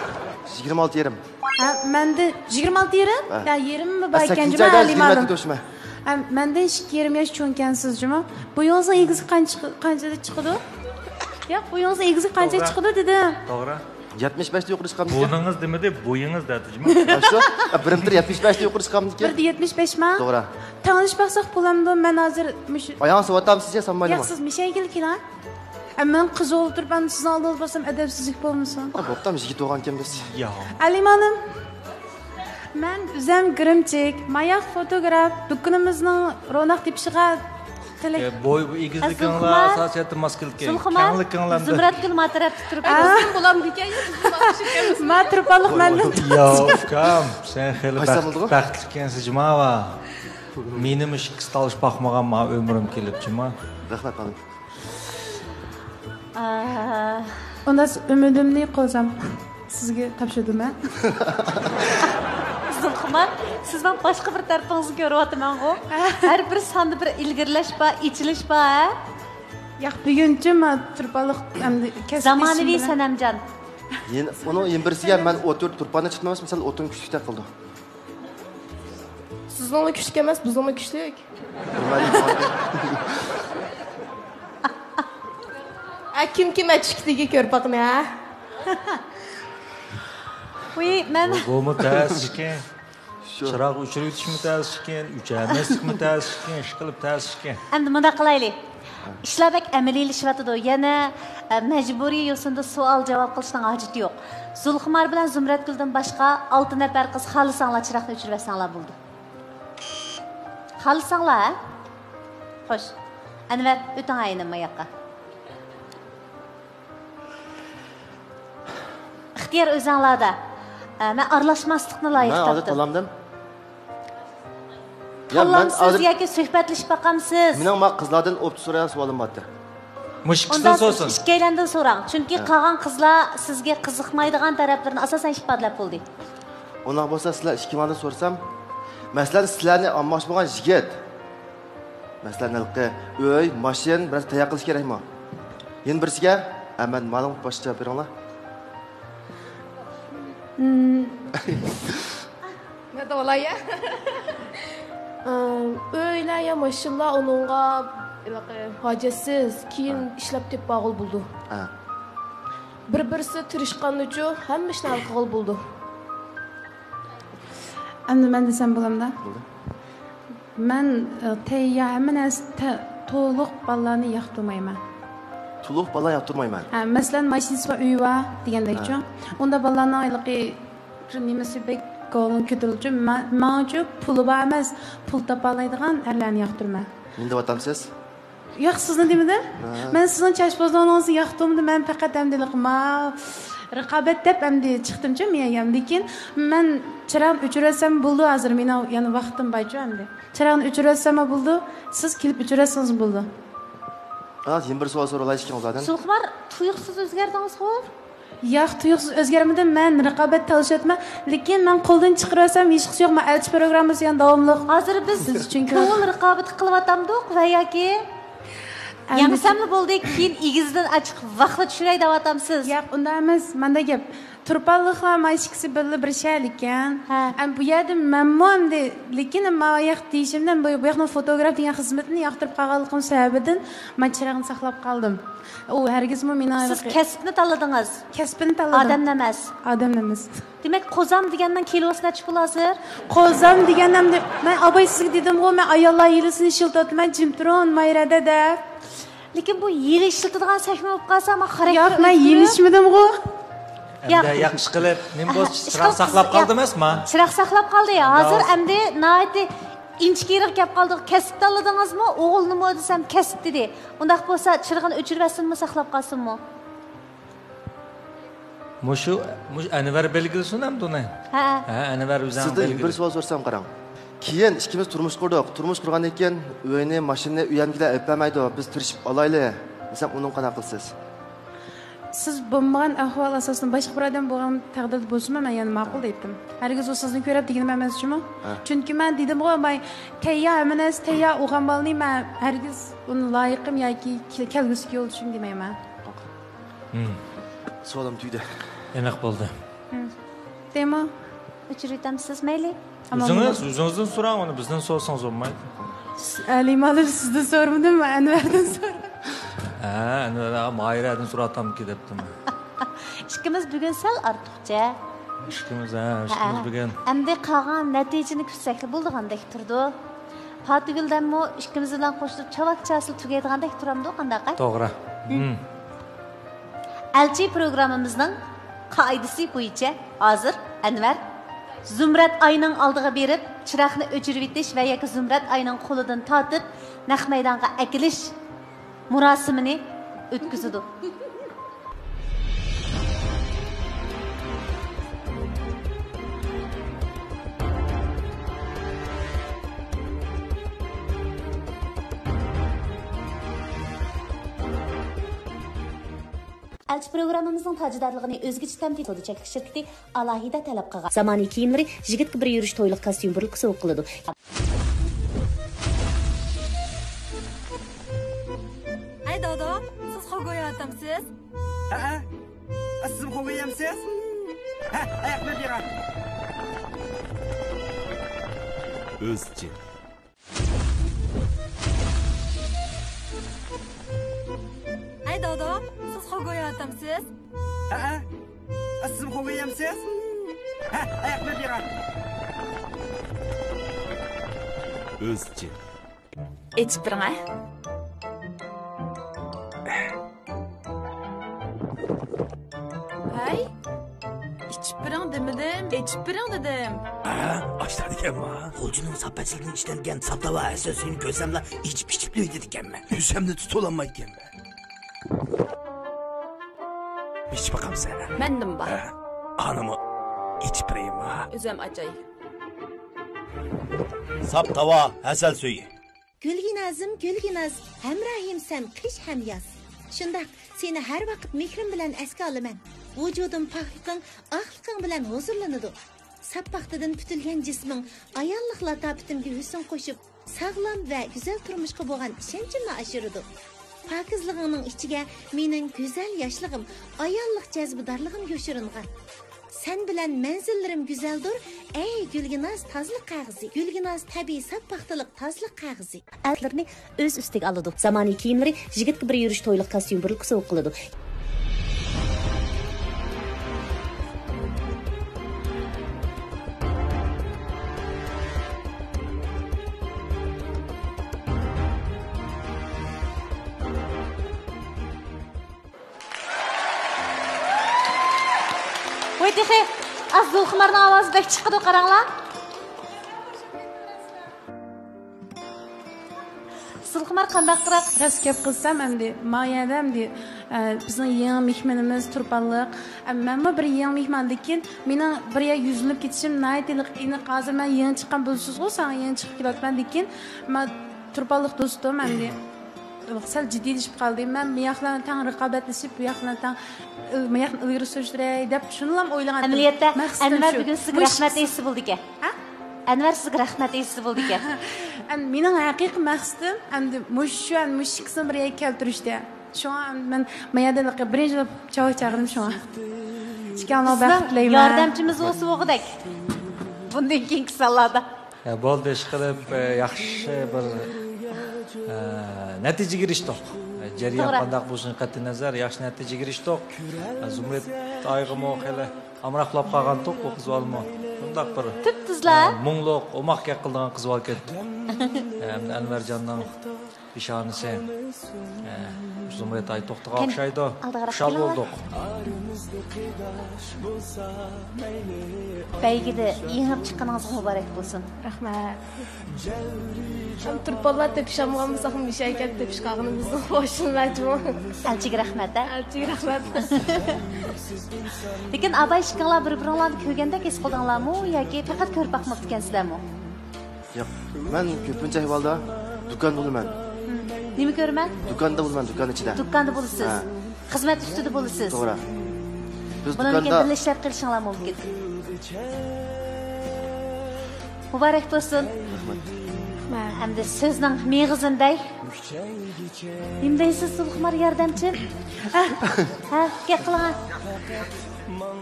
يىگىرمە ئالتە يېرىم. ھە، مەندىن يىگىرمە ئالتە يېرىم؟ ھە. يا، يېرىممۇ بار ئىكەن جۇما، ھەلىمە خانىم. ھە، مەندىن ئىككى يېرىم ياش چوڭكەنسىز جۇما. بويىڭىزنىڭ ئېگىزى قانچە، قانچىدا چىقىدۇ؟ ياق، بويىڭىزنىڭ ئېگىزى قانچە چىقىدۇ دېدىم. توغرا. يەتمىش بەشتە يۇقىرى چىقامدىكەن. بۇنىڭىز دېمىدى، بويىڭىز دەتتى جۇما. ھە، شۇ. ھە، بىرىم بىر يەتمىش بەشتە يۇقىرى چىقامدىكەن. بىر دە يەتمىش بەشما؟ توغرا. تەڭلىشىپ باقساق بولامدۇ؟ مەن ھازىر مۇشۇ. ئاياڭ سوۋاتامسىز يا، سانمايلىما؟ ياق، سىز مىشەيگىلى كېلىڭ. ئە، مەن قىز بولۇپ تۇرۇپ، ئەمدى سىزنىڭ ئالدىڭىزدا بولسام ئەدەپسىزلىك بولمىسۇن؟ ھە، بوپتۇ، يىگىت بولغانكەنمىز. يا. ئەلىم خانىم، مەن ئۆزۈم گىرىمچىك، ماياق فوتوگراف، دۇكىنىمىزنىڭ روناق تېپىشىغا تىلەك. ئە، بوي، بۇ ئېگىزلىكىڭلار ئاساسىيەتتە ماس كېلىدىكەن. كەڭلىكىڭلار ئەمدى. زۇمرەتگۈل ما تەرەپتە تۇرۇپ. ئا. بولامدىكەن، يا، ما تۇرۇپ قالدۇق مەن. يا، ئۇكام، سەن خېلى بەخت-، بەختلىككەنسىز جۇما ۋە. مېنىمۇ ئىككىسى تالىشىپ باقمىغان ما ئۆمرۈم كېلىپ جۇما. رەھمەت، خانىم. ئا. ئۇندا ئۈمىدىمنى قوزام سىزگە تاپشۇردۇم، ھە؟ زۇلخۇمار، سىز مانا باشقا بىر تەرىپىڭىزنى كۆرۈۋاتىمەنغۇ. ھەر بىر ساندا بىر ئىلگىرىلەش بار، ئېچىلىش بار، ھە؟ ياق، بۈگۈنچە ما تۇرپانلىق ئەمدى كەسىپ زامانىۋى سەنەمجان. يەنە ئۇنىڭ يەنە بىرسىگە مەن ئوتتۇرىدا تۇرپاننى چىقمايمەن، مەسىلەن، ئوتۇن كۈچلۈكتەك قىلىدۇ. سىزنىڭمۇ كۈچلۈك ئەمەس، بىزنىڭمۇ كۈچلۈك. ئە، كىم كىم ئەچىكتىگە كۆرپاقنى، ھە؟ ۋۇي، مەن بۇ، بۇمۇ تەس ئىكەن. شۇ. چىراغ ئۆچۈرۈۋېتىشمۇ تەس ئىكەن، ئۆچەرمەسلىكمۇ تەس ئىكەن، ئىشقىلىپ تەس ئىكەن. ئەمدى مۇنداق قىلايلى. ئىشلار بەك ئەمەلىيلىشىۋاتىدۇ. يەنە، ئە، مەجبۇرىي يوسۇندا سوئال جاۋاب قىلىشنىڭ ھاجىتى يوق. زۇلخۇمار بىلەن زۇمرەتگۈلدىن باشقا ئالتە نەپەر قىز خالىساڭلار چىراغنى ئۆچۈرۈۋەتسەڭلار بولىدۇ. خالىساڭلار، ھە؟ خوش. ئەنۋەر، ئۆتۈڭ ئاينىم ماياققا. ئىختىيار ئۆزۈڭلاردا. ئە، مەن ئارىلاشماسلىقنى لايىق تاپتىم. مەن ھازىر تاللامدىم. يا، مەن تاللامسىز ھازىر ياكى سۆھبەتلىشىپ باقامسىز؟ مېنىڭ ما قىزلاردىن ئوپچە سورايدىغان سوئالىم بار ئىدى. مۇشۇ ئۇنداق ئىككىسىدىن سورىسۇن. ئىككىيلەندىن سوراڭ. چۈنكى ھە. قالغان قىزلار سىزگە قىزىقمايدىغان تەرەپلىرىنى ئاساسەن ئىپادىلەپ بولدى. ئۇنداق بولسا سىلەر ئىككىڭلاردىن سورىسام، مەسىلەن، سىلەرنى ئالماقچى بولغان يىگىت. مەسىلەن، ھېلىقى ئۆي، ماشىنا، بىرەر تەييار قىلىش كېرەكمۇ؟ يەنە بىرسىگە، ئە، مەن ماڭا باشقىچە جاۋاب بېرىڭلار. مم. مەن داۋالاي. ئە، ئۆيلەر يا ماشىنىلار ئۇنىڭغا ھېلىقى ھاجەتسىز، كېيىن ھە. ئىشلەپ تېپىپ بارغىلى بولىدۇ. ھە. بىر-بىرسى تىرىشقاندىچۇ ھەممە ئىشنى ھەل قىلغىلى بولىدۇ. ئەمدى مەن دېسەم بولامدا؟ بولدى. مەن، ئە، تەييار ھەممە نەرسە تە-، تولۇق بالىلارنى ياقتۇرمايمەن. تولۇق بالىلار ياقتۇرمايمەن. ھە، مەسىلەن، ماشىنىسى بار، ئۆيى بار دېگەندەكچۇ. ھە. ئۇنداق بالىلارنىڭ ھېلىقى نېمىسى بەك كۆڭلۈم كۆتۈرۈلىدۇ. مە-، ماڭىچۇ پۇلى بار ئەمەس، پۇل تاپالايدىغان ئەرلەرنى ياقتۇرىمەن. نېمە دەۋاتامسىز؟ ياق، سىزنى دېمىدىم. ھە. مەن سىزنىڭ چاچ بوزلىغىنىڭىزنى ياقتۇرمىدىم. مەن پەقەت ئەمدى ما رىقابەت دەپ ئەمدى چىقتىمچۇ مېيەگە. لېكىن مەن چىراغنى ئۆچۈرۈۋەتسەم بولىدۇ ھازىر. مېنىڭ يەنە ۋاقتىم بارچۇ ئەمدى. چىراغنى ئۆچۈرۈۋەتسەممۇ بولىدۇ. سىز كېلىپ ئۆچۈرۈۋەتسىڭىز بولىدۇ. ھازىر يەنە بىر سوئال سورالايچىكەن ئۇلاردىن. زۇلخۇمار، تۇيۇقسىز ئۆزگەردىڭىزغۇ؟ ياق، تۇيۇقسىز ئۆزگەرمىدىم. مەن رىقابەت تالىشىۋاتىمەن. لېكىن مەن قولدىن چىقىرىۋەتسەم، ھېچقىسى يوق. مەن ئەلچى پروگراممىسى يەنە داۋاملىق. ھازىر بىز سىز چۈنكى كۆڭۈل رىقابىتى قىلىۋاتامدۇق ۋە ياكى ئەمدى يەڭسەملا بولدى، كېيىن ئېگىزدىن ئاچىق ۋاقلا چۈشۈرەي دەۋاتامسىز؟ ياق، ئۇنداق ئەمەس. مانداق گەپ. تۇرپانلىقلار ما ئىككىسى بىللە بىر شەھەرلىكەن. ھە. ئەم، بۇ يەردە مەنمۇ ئەمدى، لېكىن ماۋۇ ياق دېيىشىمدىن بۇ، بۇ ياقنىڭ فوتوگراف دېگەن خىزمىتىنى ياقتۇرۇپ قالغانلىقىم سەۋەبىدىن مەن چىراغنى ساقلاپ قالدىم. ئۇ ھەرگىزمۇ مېنىڭ سىز ھېلىقى كەسىپنى تاللىدىڭىز. كەسپىنى تاللىدىم. ئادەمنى ئەمەس. ئادەمنى ئەمەس. دېمەك، قوزام دېگەننىڭ كىلوسى نەچچە پۇل ھازىر؟ قوزام دېگەننى ئەمدى مەن ئاباي سىزگە دېدىمغۇ، مەن ئاياللار ھىيلىسىنى ئىشلىتىۋاتىمەن، جىم تۇرۇڭ، مايرەدە دەپ. لېكىن بۇ ھىيلە ئىشلىتىدىغان سەھنە بولۇپ قالسا، ما خاراكتېر ياق، مەن ئۆزگىرىپ. ھىيلە ئىشلىتمىدىمغۇ. ياق. ئەمدى ياخشى قىلىپ، نېمە بولسا ئىشقىلىپ چىراغ ساقلاپ قالدى ئەمەسما؟ چىراغ ساقلاپ قالدى. ھازىر ئەمدى ناھايىتى ئىنچىكە يېرىغا كەپ قالدۇق. كەسىپ تاللىدىڭىزمۇ؟ ئوغۇلنىمۇ دېسەم كەسىپ دېدى. ئۇنداق بولسا چىرىغىنى ئۆچۈرۈۋەتسۇنمۇ، ساقلاپ قالسۇنمۇ؟ مۇشۇ، مۇشۇ ئەنۋەر بەلگىلىسۇن ئەمدى ئۇنى. ھە. ھە، ئەنۋەر ئۆزۈڭ سىزدىن بىر سوئال سورىسام قاراڭ. كېيىن ئىككىمىز تۇرمۇش قۇردۇق. تۇرمۇش قۇرغاندىن كېيىن ئۆينى، ماشىنىنى ئۆيەمگىلەر ئېلىپ بەرمەيدۇ. بىز تىرىشىپ ئالايلى دېسەم، ئۇنىڭغا قانداق قىلىسىز؟ سىز بولمىغان ئەھۋال ئاساسىدا باشقا بىر ئادەم بولغان تەقدىردە بولسىمۇ، مەن يەنە ماقۇل دەيتتىم. ھەرگىز ئۇ سىزنى كۆرۈپ دېگىنىم ئەمەس جۇمۇ. ھە. چۈنكى مەن دېدىمغۇ، ماي، تەييار، ھەممە نەرسە تەييار، ئۇرغان بالىنى مەن ھەرگىز ئۇنى لايىقىم ياكى كەلگۈسىدىكى يولدىشىم دېمەيمەن. سوئالىم تۈگىدى. ئېنىق بولدى. دېمو. ئۆچۈرۈۋېتەمسىز، مەيلى. ئۆزىڭىز، ئۆزىڭىزدىن سوراڭ، ئۇنى بىزدىن سورىسىڭىز بولمايدۇ. ھەلىمە ھالىم سىزدىن سورىمىدىم، ئەنۋەردىن سورىدىم. ھە، ئەنۋەر، ھە، ماھىرەدىن سوراۋاتامدىكى دەپتىمەن. ئىككىمىز بۈگۈن سەل ئارتۇقچە. ئىككىمىز، ھە، ئىككىمىز بۈگۈن. ئەمدى قالغان نەتىجىنى كۈتسەكلا بولىدىغاندەك تۇرىدۇ. پاتىگۈلدەنمۇ ئىككىمىز بىلەن قوشۇلۇپ چاۋاك چاسىلا تۈگەيدىغاندەك تۇرامدۇ، قانداق؟ توغرا. ئەلچى پروگراممىمىزنىڭ قائىدىسى بويىچە ھازىر ئەنۋەر زۇمرەت ئاينىڭ ئالدىغا بېرىپ، چىراغنى ئۆچۈرۈۋېتىش ۋە ياكى زۇمرەت ئاينىڭ قولىدىن تارتىپ، نەق مەيدانغا ئەكېلىش مۇراسىمىنى ئۆتكۈزىدۇ. ئەلچى پروگراممىمىزنىڭ تاجدارلىقىنى ئۆزگىچە تەمتى سودا چەكلىك شىركىتى ئالاھىدە تەلەپ قىلغان. زامانىي كىيىملىرى يىگىتكە بىر يۈرۈش تويلۇق كاستيۇم، بۇرۇلكا سوۋغا قىلىدۇ. ھەي دادا، سىز خوگويا ئاتامسىز؟ ھەئە. سىزمۇ خوگويامسىز؟ ھە، ئاياقنى بېرىڭ. ئۆزچە. ھەي دادا، سىز خوگويا ئاتامسىز؟ ھەئە. سىزمۇ خوگويامسىز؟ ھە، ئاياقنى بېرىڭ. ئۆزچە. ئېچىپ بېرىڭە. ھەي، ئېچىپ بېرىڭ دېمىدىم، ئېچىپ بېرىڭ دېدىم. ھە، ئاشتاردىكەنما؟ خوجىنىڭ ساپ ھەسىلىدىن ئىشلەنگەن ساپ تاۋا ھەسەل سۈيىنى كۆرسەملا ئېچىپ ئىچىپ يۈرىدىكەنمەن. ئۆزۈمنى تۇتۇۋالالمايدىكەنمەن. ئېچىپ باقامسەن؟ مەندىمۇ بار. ھە، قانىمۇ ئېچىپ بېرەيما؟ ئۆزۈم ئاچاي. ساپ تاۋا ھەسەل سۈيى. گۈلگىنازىم، گۈلگىناز، ھەمراھىم سەن قىش ھەم ياز. شۇنداق، سېنى ھەر ۋاقىت مېھرىم بىلەن ئەسكە ئالىمەن. ۋۇجۇدۇم پاكلىقىڭ، ئاقلىقىڭ بىلەن ھۇزۇرلىنىدۇ. ساپ پاختىدىن پۈتۈلگەن جىسمىڭ، ئاياللىق لاتاپىتىمگە ھۆسن قوشۇپ، ساغلام ۋە گۈزەل تۇرمۇشقا بولغان ئىشەنچىمنى ئاشۇرىدۇ. پاكىزلىقىڭنىڭ ئىچىگە مېنىڭ گۈزەل ياشلىقىم، ئاياللىق جەزبىدارلىقىم يوشۇرۇنغان. سەن بىلەن مەنزىللىرىم گۈزەلدۇر، ئەي گۈلگىناز تازىلىق قەغىزى، گۈلگىناز تەبىئىي ساپ پاختىلىق تازىلىق قەغىزى. ئەتلىرىنى ئۆز ئۈستىگە ئالىدۇ. زامانىي كىيىملىرى يىگىتكە بىر يۈرۈش تويلۇق كاستيۇم، بۇرۇلكا سوۋغا قىلىدۇ. ۋاي تېخى ئاز زۇلخۇمارنىڭ ئاۋازى بەك چىقىدۇ، قاراڭلار. زۇلخۇمار قانداقراق؟ راست گەپ قىلسام، ئەمدى ما يەردە ئەمدى، ئە، بىزنىڭ يېڭى مېھمىنىمىز تۇرپانلىق. ئە، مەنمۇ بىر يېڭى مېھمان، لېكىن مېنىڭ بىر يەرگە يۈزلىنىپ كېتىشىم ناھايىتى ئېنىق. ھازىر مەن يېڭى چىققان بولىسىزغۇ، ساڭا يېڭى چىقىپ كېلىۋاتىمەن، لېكىن ما تۇرپانلىق دوستۇم ئەمدى سەل جىددىيلىشىپ قالدى. مەن بۇ ياق بىلەن تەڭ رىقابەتلىشىپ، بۇ ياق بىلەن تەڭ، بۇ ياقنى ئىلگىرى سۈرۈشتۈرەي دەپ شۇنىلا ئويلىغان ئەمەلىيەتتە. ئەنۋەر بۈگۈن سىزگە رەھمەت ئېيتسا بولىدىكەن. ھە؟ ئەنۋەر سىزگە رەھمەت ئېيتسا بولىدىكەن. ئەن-، مېنىڭ ھەقىقىي مەقسىتىم ئەمدى مۇشۇ، ئەن-، مۇشۇ ئىككىسىنى بىر يەرگە كەلتۈرۈشتە. شۇڭا مەن ما يەردە بىرىنچى بولۇپ چاۋاك چاقىردىم شۇڭا. ئىككىڭلارغا بەخت تىلەيمەن. ياردەمچىمىز بولسا بولغۇدەك. بۇندىن كېيىنكى سانلاردا. ئە، بولدى، ئىشقىلىپ، ئە، ياخشى بىر، ئە، نەتىجىگە ئېرىشتۇق. ئە، جەريان قانداق بولۇشىدىن قەتئىينەزەر، ياخشى نەتىجىگە ئېرىشتۇق. ئە، زۇمرەت ئايغىمۇ خېلى ئامراقلاپ قالغانتۇق، بۇ قىز بالىمۇ شۇنداق بىر، تۈپتۈزلا، ئە، مۇڭلۇق، ئوماق گەپ قىلىدىغان قىز بالا ئىكەن. ئە، ئەمدى ئەنۋەرجاننىڭ پېشانىسى، ئە، زۇمرەت ئاي توختىغان ئوخشايدۇ. خۇشال بولدۇق. بەيگىدە يېڭىپ چىققىنىڭىزغا مۇبارەك بولسۇن. رەھمەت. ھەم تۇرپانلار تېپىشالمىغان بولساق، مۇشۇ ھەرىكەت تېپىشقا ئالغىنىمىزنىڭ خۇشىنى بەرجىمۇ. ئەلچىگە رەھمەت، ھە؟ ئەلچىگە رەھمەت. لېكىن ئاباي ئىككىڭلار بىر-بىرىڭلارنى كۆرگەندەك ھېس قىلدىڭلارمۇ ياكى پەقەت كۆرۈپ باقماپتىكەنسىلەرمۇ؟ ياق، مەن كۆپىنچە ئەھۋالدا دۇكاندا بولىمەن. نېمە كۆرىمەن؟ دۇكاندا بولىمەن، دۇكان ئىچىدە. دۇكاندا بولىسىز. ھە. خىزمەت ئۈستىدە بولىسىز. توغرا. بىز بۇنىڭدىن كېيىن دۇكاندا بىللە ئىشلەپ قېلىشىڭلار مۇمكىن. مۇبارەك بولسۇن. رەھمەت. ھەمدە سۆزنىڭ مېغىزىنى دەي. نېمە دەيسىز، زۇلخۇمار ياردەمچىم؟ ھە، ھە، گەپ قىلىڭ.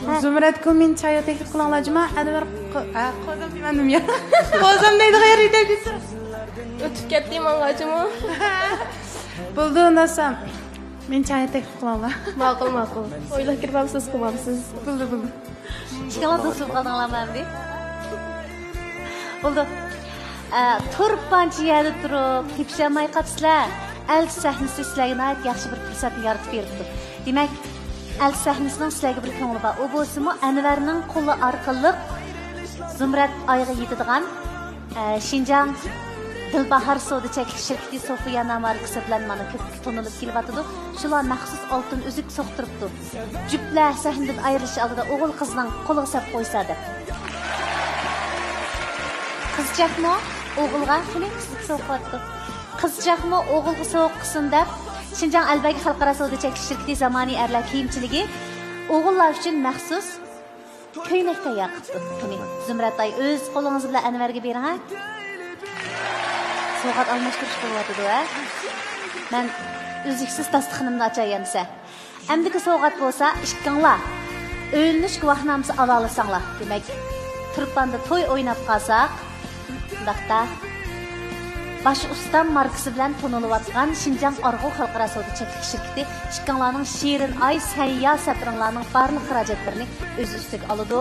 ھە. زۇمرەتكۇ، مېنى چايغا تەكلىپ قىلىڭلار جۇما. ئەنۋەر قو-، ھە، قوزام دېمەمدىم يا. قوزام دەيدىغان يەر يېتەلمىسە. ئۆتۈپ كەتتى ماڭغاچىمۇ. بولدى، ئۇنداقسا مېنى چايغا تەكلىپ قىلىڭلار. ماقۇل، ماقۇل. ئويلاپ كىرىپ ئالىسىز، قىلمامسىز. بولدى، بولدى. ئىككىڭلار دوست بولۇپ قالدىڭلارمۇ ئەمدى؟ بولدى. ئە، تۇرپانچە يەردە تۇرۇپ تېپىشالماي قاپسىلەر. ئەلچى سەھنىسى سىلەرگە ناھايىتى ياخشى بىر پۇرسەتنى يارىتىپ بېرىپتۇ. دېمەك، ئەلچى سەھنىسىنىڭ سىلەرگە بىر كۆڭلى بار. ئۇ بولسىمۇ ئەنۋەرنىڭ قولى ئارقىلىق زۇمرەت ئايغا يېتىدىغان، ئە، شىنجاڭ گۈلباھار سودا چەكلىك شىركىتى سوفىيانا ماركىسى بىلەن مانا كۆپكە تونۇلۇپ كېلىۋاتىدۇ. شۇلار مەخسۇس ئالتۇن ئۈزۈك سوقتۇرۇپتۇ. جۈپلەر سەھنىدىن ئايرىلىش ئالدىدا ئوغۇل قىزنىڭ قولىغا سەپ قويسا دەپ. قىزچاقمۇ ئوغۇلغا، قېنى، قىزلىق سوۋغا قىلىۋاتىدۇ. قىزچاقمۇ ئوغۇلغا سوۋغا قىلسۇن دەپ، شىنجاڭ ئەلبەگ خەلقئارا سودا چەكلىك شىركىتى زامانىي ئەرلەر كىيىمچىلىكى ئوغۇللار ئۈچۈن مەخسۇس كۆينەك تەييار قىپتۇ. قېنى، زۇمرەت ئاي، ئۆز قولىڭىز بىلەن ئەنۋەرگە بېرىڭ، ھە؟ سوۋغات ئالماشتۇرۇش بولۇۋاتىدۇ، ھە؟ مەن ئۈزلۈكسىز داستىخىنىمنى ئاچاي ئەمسە. ئەمدىكى سوۋغات بولسا، ئىككىڭلار ئۆيلىنىش گۇۋاھنامىسى ئالالىساڭلار، دېمەك، تۇرپاندا توي ئويناپ قالساق، ئۇنداقتا باش ئۇستام ماركىسى بىلەن تونۇلۇۋاتقان شىنجاڭ ئارغۇ خەلقئارا سودا چەكلىك شىركىتى ئىككىڭلارنىڭ شېرىن ئاي، سەنيا سەپىرىڭلارنىڭ بارلىق خىراجەتلىرىنى ئۆز ئۈستىگە ئالىدۇ.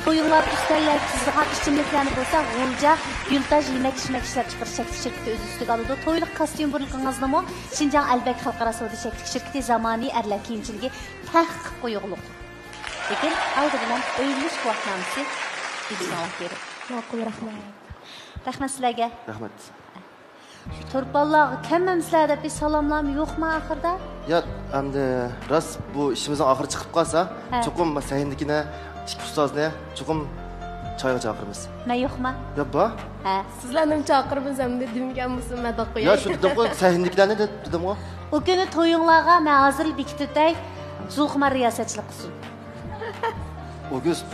تويۇڭلاردا ئۈستەللەرگە تىزىدىغان ئىچىملىكلەرنى بولسا غۇلجا گۈلتاج يېمەك-ئىچمەك ئىشلەپچىقىرىش چەكلىك شىركىتى ئۆز ئۈستىگە ئالىدۇ. تويلۇق كاستيۇم بۇيرۇقىڭىزنىمۇ شىنجاڭ ئەلبەگ خەلقئارا سودا چەكلىك شىركىتى زامانىي ئەرلەر كىيىمچىلىكى تەھقىق قويۇقلۇق. لېكىن ئالدى بىلەن ئۆيلىنىش گۇۋاھنامىسى ئېلىشىڭلار كېرەك. ماقۇل، رەھمەت. رەھمەت سىلەرگە. رەھمەت. تۇرپانلارغا كەلمەمسىلەر دەپ بىر سالاملارمۇ يوقما ئاخىردا؟ يا، ئەمدى راست بۇ ئىشىمىزنىڭ ئاخىرى چىقىپ قالسا، ھە، چوقۇم سەھنىدىكىنى، ئىككى ئۇستازنى چوقۇم چايغا چاقىرىمىز. مەن يوقما؟ يا، بار. ھە. سىزلەرنىمۇ چاقىرىمىز ئەمدى، دېمىگەن بولسۇن، مەداق قوياي. يا، شۇ دېدىمغۇ، سەھنىدىكىلەرنى دە-، دېدىمغۇ. ئۇ كۈنى تويۇڭلارغا مەن ھازىرلا بېكىتىۋېتەي، زۇلخۇمار رىياسەتچىلىك قىلسۇن. ئوگۇست.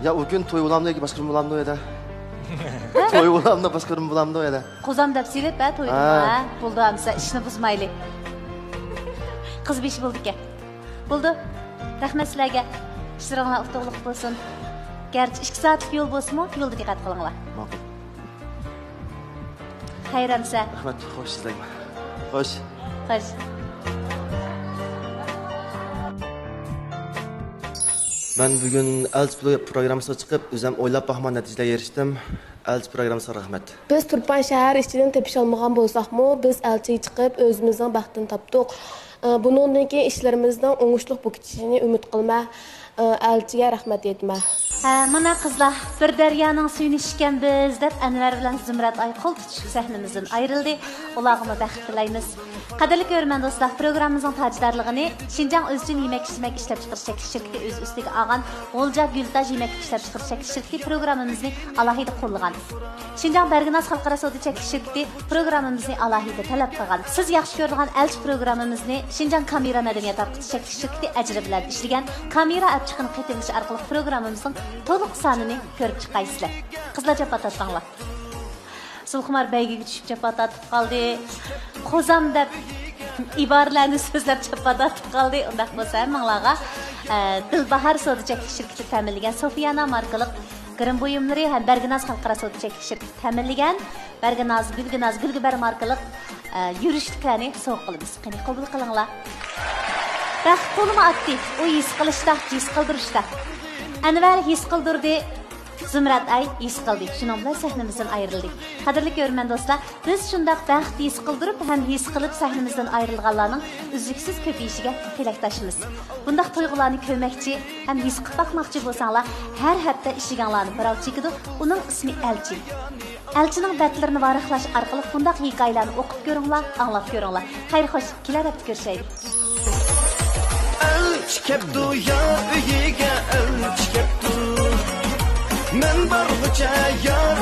يا، ئۇ كۈن توي بولامدۇ ياكى باشقا بىر بولامدۇ يەنە؟ توي بولامدۇ، باشقا بىر بولامدۇ يەنە؟ قوزام دەپ سېلىپ، ھە، تويدىمۇ، ھە. ھە؟ بولدى، ئەمسە ئىشنى بۇزمايلى. قىز بېشى بولدىكەن. بولدى. رەھمەت سىلەرگە. ئىشلىرىڭلار ئۇتۇقلۇق بولسۇن. گەرچە ئىككى سائەتلىك يول بولسىمۇ، يولدا دىققەت قىلىڭلار. ماقۇل. خەير ئەمسە. رەھمەت، خوش سىزلەرگە. خوش. خوش. مەن بۈگۈن ئەلچى پرو-، پروگراممىسىغا چىقىپ، ئۆزۈم ئويلاپ باقمىغان نەتىجىلەرگە ئېرىشتىم. ئەلچى پروگراممىسىغا رەھمەت. بىز تۇرپان شەھەر ئىچىدىن تېپىشالمىغان بولساقمۇ، بىز ئەلچىگە چىقىپ، ئۆزىمىزنىڭ بەختىنى تاپتۇق. ئە، بۇنىڭدىن كېيىن ئىشلىرىمىزنىڭ ئوڭۇشلۇق بولۇپ كېتىشىنى ئۈمىد قىلىمەن. ئە، ئەلچىگە رەھمەت ئېيتىمەن. ھە، مانا قىزلار، بىر دەريانىڭ سۈيىنى ئىچكەنبىز دەپ ئەنۋەر بىلەن زۇمرەت ئاي قول تۇتۇشۇپ سەھنىمىزدىن ئايرىلدى. ئۇلارغىمۇ بەخت تىلەيمىز. قەدىرلىك كۆرۈرمەن دوستلار، پروگراممىمىزنىڭ تاجدارلىقىنى شىنجاڭ ئۆزچىن يېمەك-ئىچمەك ئىشلەپچىقىرىش چەكلىك شىركىتى ئۆز ئۈستىگە ئالغان غۇلجا گۈلتاج يېمەك-ئىچمەك ئىشلەپچىقىرىش چەكلىك شىركىتى پروگراممىمىزنى ئالاھىدە قوللىغان. شىنجاڭ بەرگىناز خەلقئارا سودا چەكلىك شىركىتى پروگراممىمىزنى ئالاھىدە تەلەپ قىلغان. سىز ياخشى كۆرىدىغان ئەلچى پروگراممىمىزنى شىنجاڭ كامېرا مەدەنىيەت تارقىتىش چەكلىك شىركىتى ئەجرى بىلەن ئىشلىگەن. كامېرا ئەپچىقىنى قېتىۋېلىش ئارقىلىق پروگراممىمىزنىڭ تولۇق سانىنى كۆرۈپ چىقايسىزلەر. قىزلار، چاپات تارتىڭلار. زۇلخۇمار بەيگىگە چۈشۈپ چاپات تارتىپ قالدى. قوزام دەپ ئىبارىلەرنى سۆزلەپ چاپات تارتىپ قالدى. ئۇنداق بولسا ھەممىڭلارغا، ئە، دىلباھار سودا چەكلىك شىركىتى تەمىنلىگەن سوفىيانا ماركىلىق گىرىم بۇيۇملىرى ھەم بەرگىناز خەلقئارا سودا چەكلىك شىركىتى تەمىنلىگەن بەرگىناز، گۈلگىناز، گۈلگۈبەر ماركىلىق، ئە، يۈرۈشلۈكلەرنى سوۋغا قىلىمىز. قېنى، قوبۇل قىلىڭلار. بەخت تولىمۇ ئاددىي، ئۇ ھېس قىلىشتا، ھېس قىلدۇرۇشتا. ئەنۋەر ھېس قىلدۇردى. زۇمرەت ئاي ھېس قىلدى، شۇنىڭ بىلەن سەھنىمىزدىن ئايرىلدى. قەدىرلىك كۆرۈرمەن دوستلار، بىز شۇنداق بەخت ھېس قىلدۇرۇپ ھەم ھېس قىلىپ سەھنىمىزدىن ئايرىلغانلارنىڭ ئۈزلۈكسىز كۆپىيىشىگە تىلەكداشمىز. بۇنداق تۇيغۇلارنى كۆرمەكچى ھەم ھېس قىلىپ باقماقچى بولساڭلار، ھەر ھەپتە ئىشىكىڭلارنى بىراۋ چېكىدۇ، ئۇنىڭ ئىسمى ئەلچى. ئەلچىنىڭ بەتلىرىنى ۋاراقلاش ئارقىلىق بۇنداق ھېكايىلەرنى ئوقۇپ كۆرۈڭلار، ئاڭلاپ كۆرۈڭلار. خەير خوش، كېلەر ھەپتە كۆرۈشەيلى. ئەلچى كەپتۇ، يار ئۆيىگە ئەلچى كەپتۇ. مەن بارغۇچە يار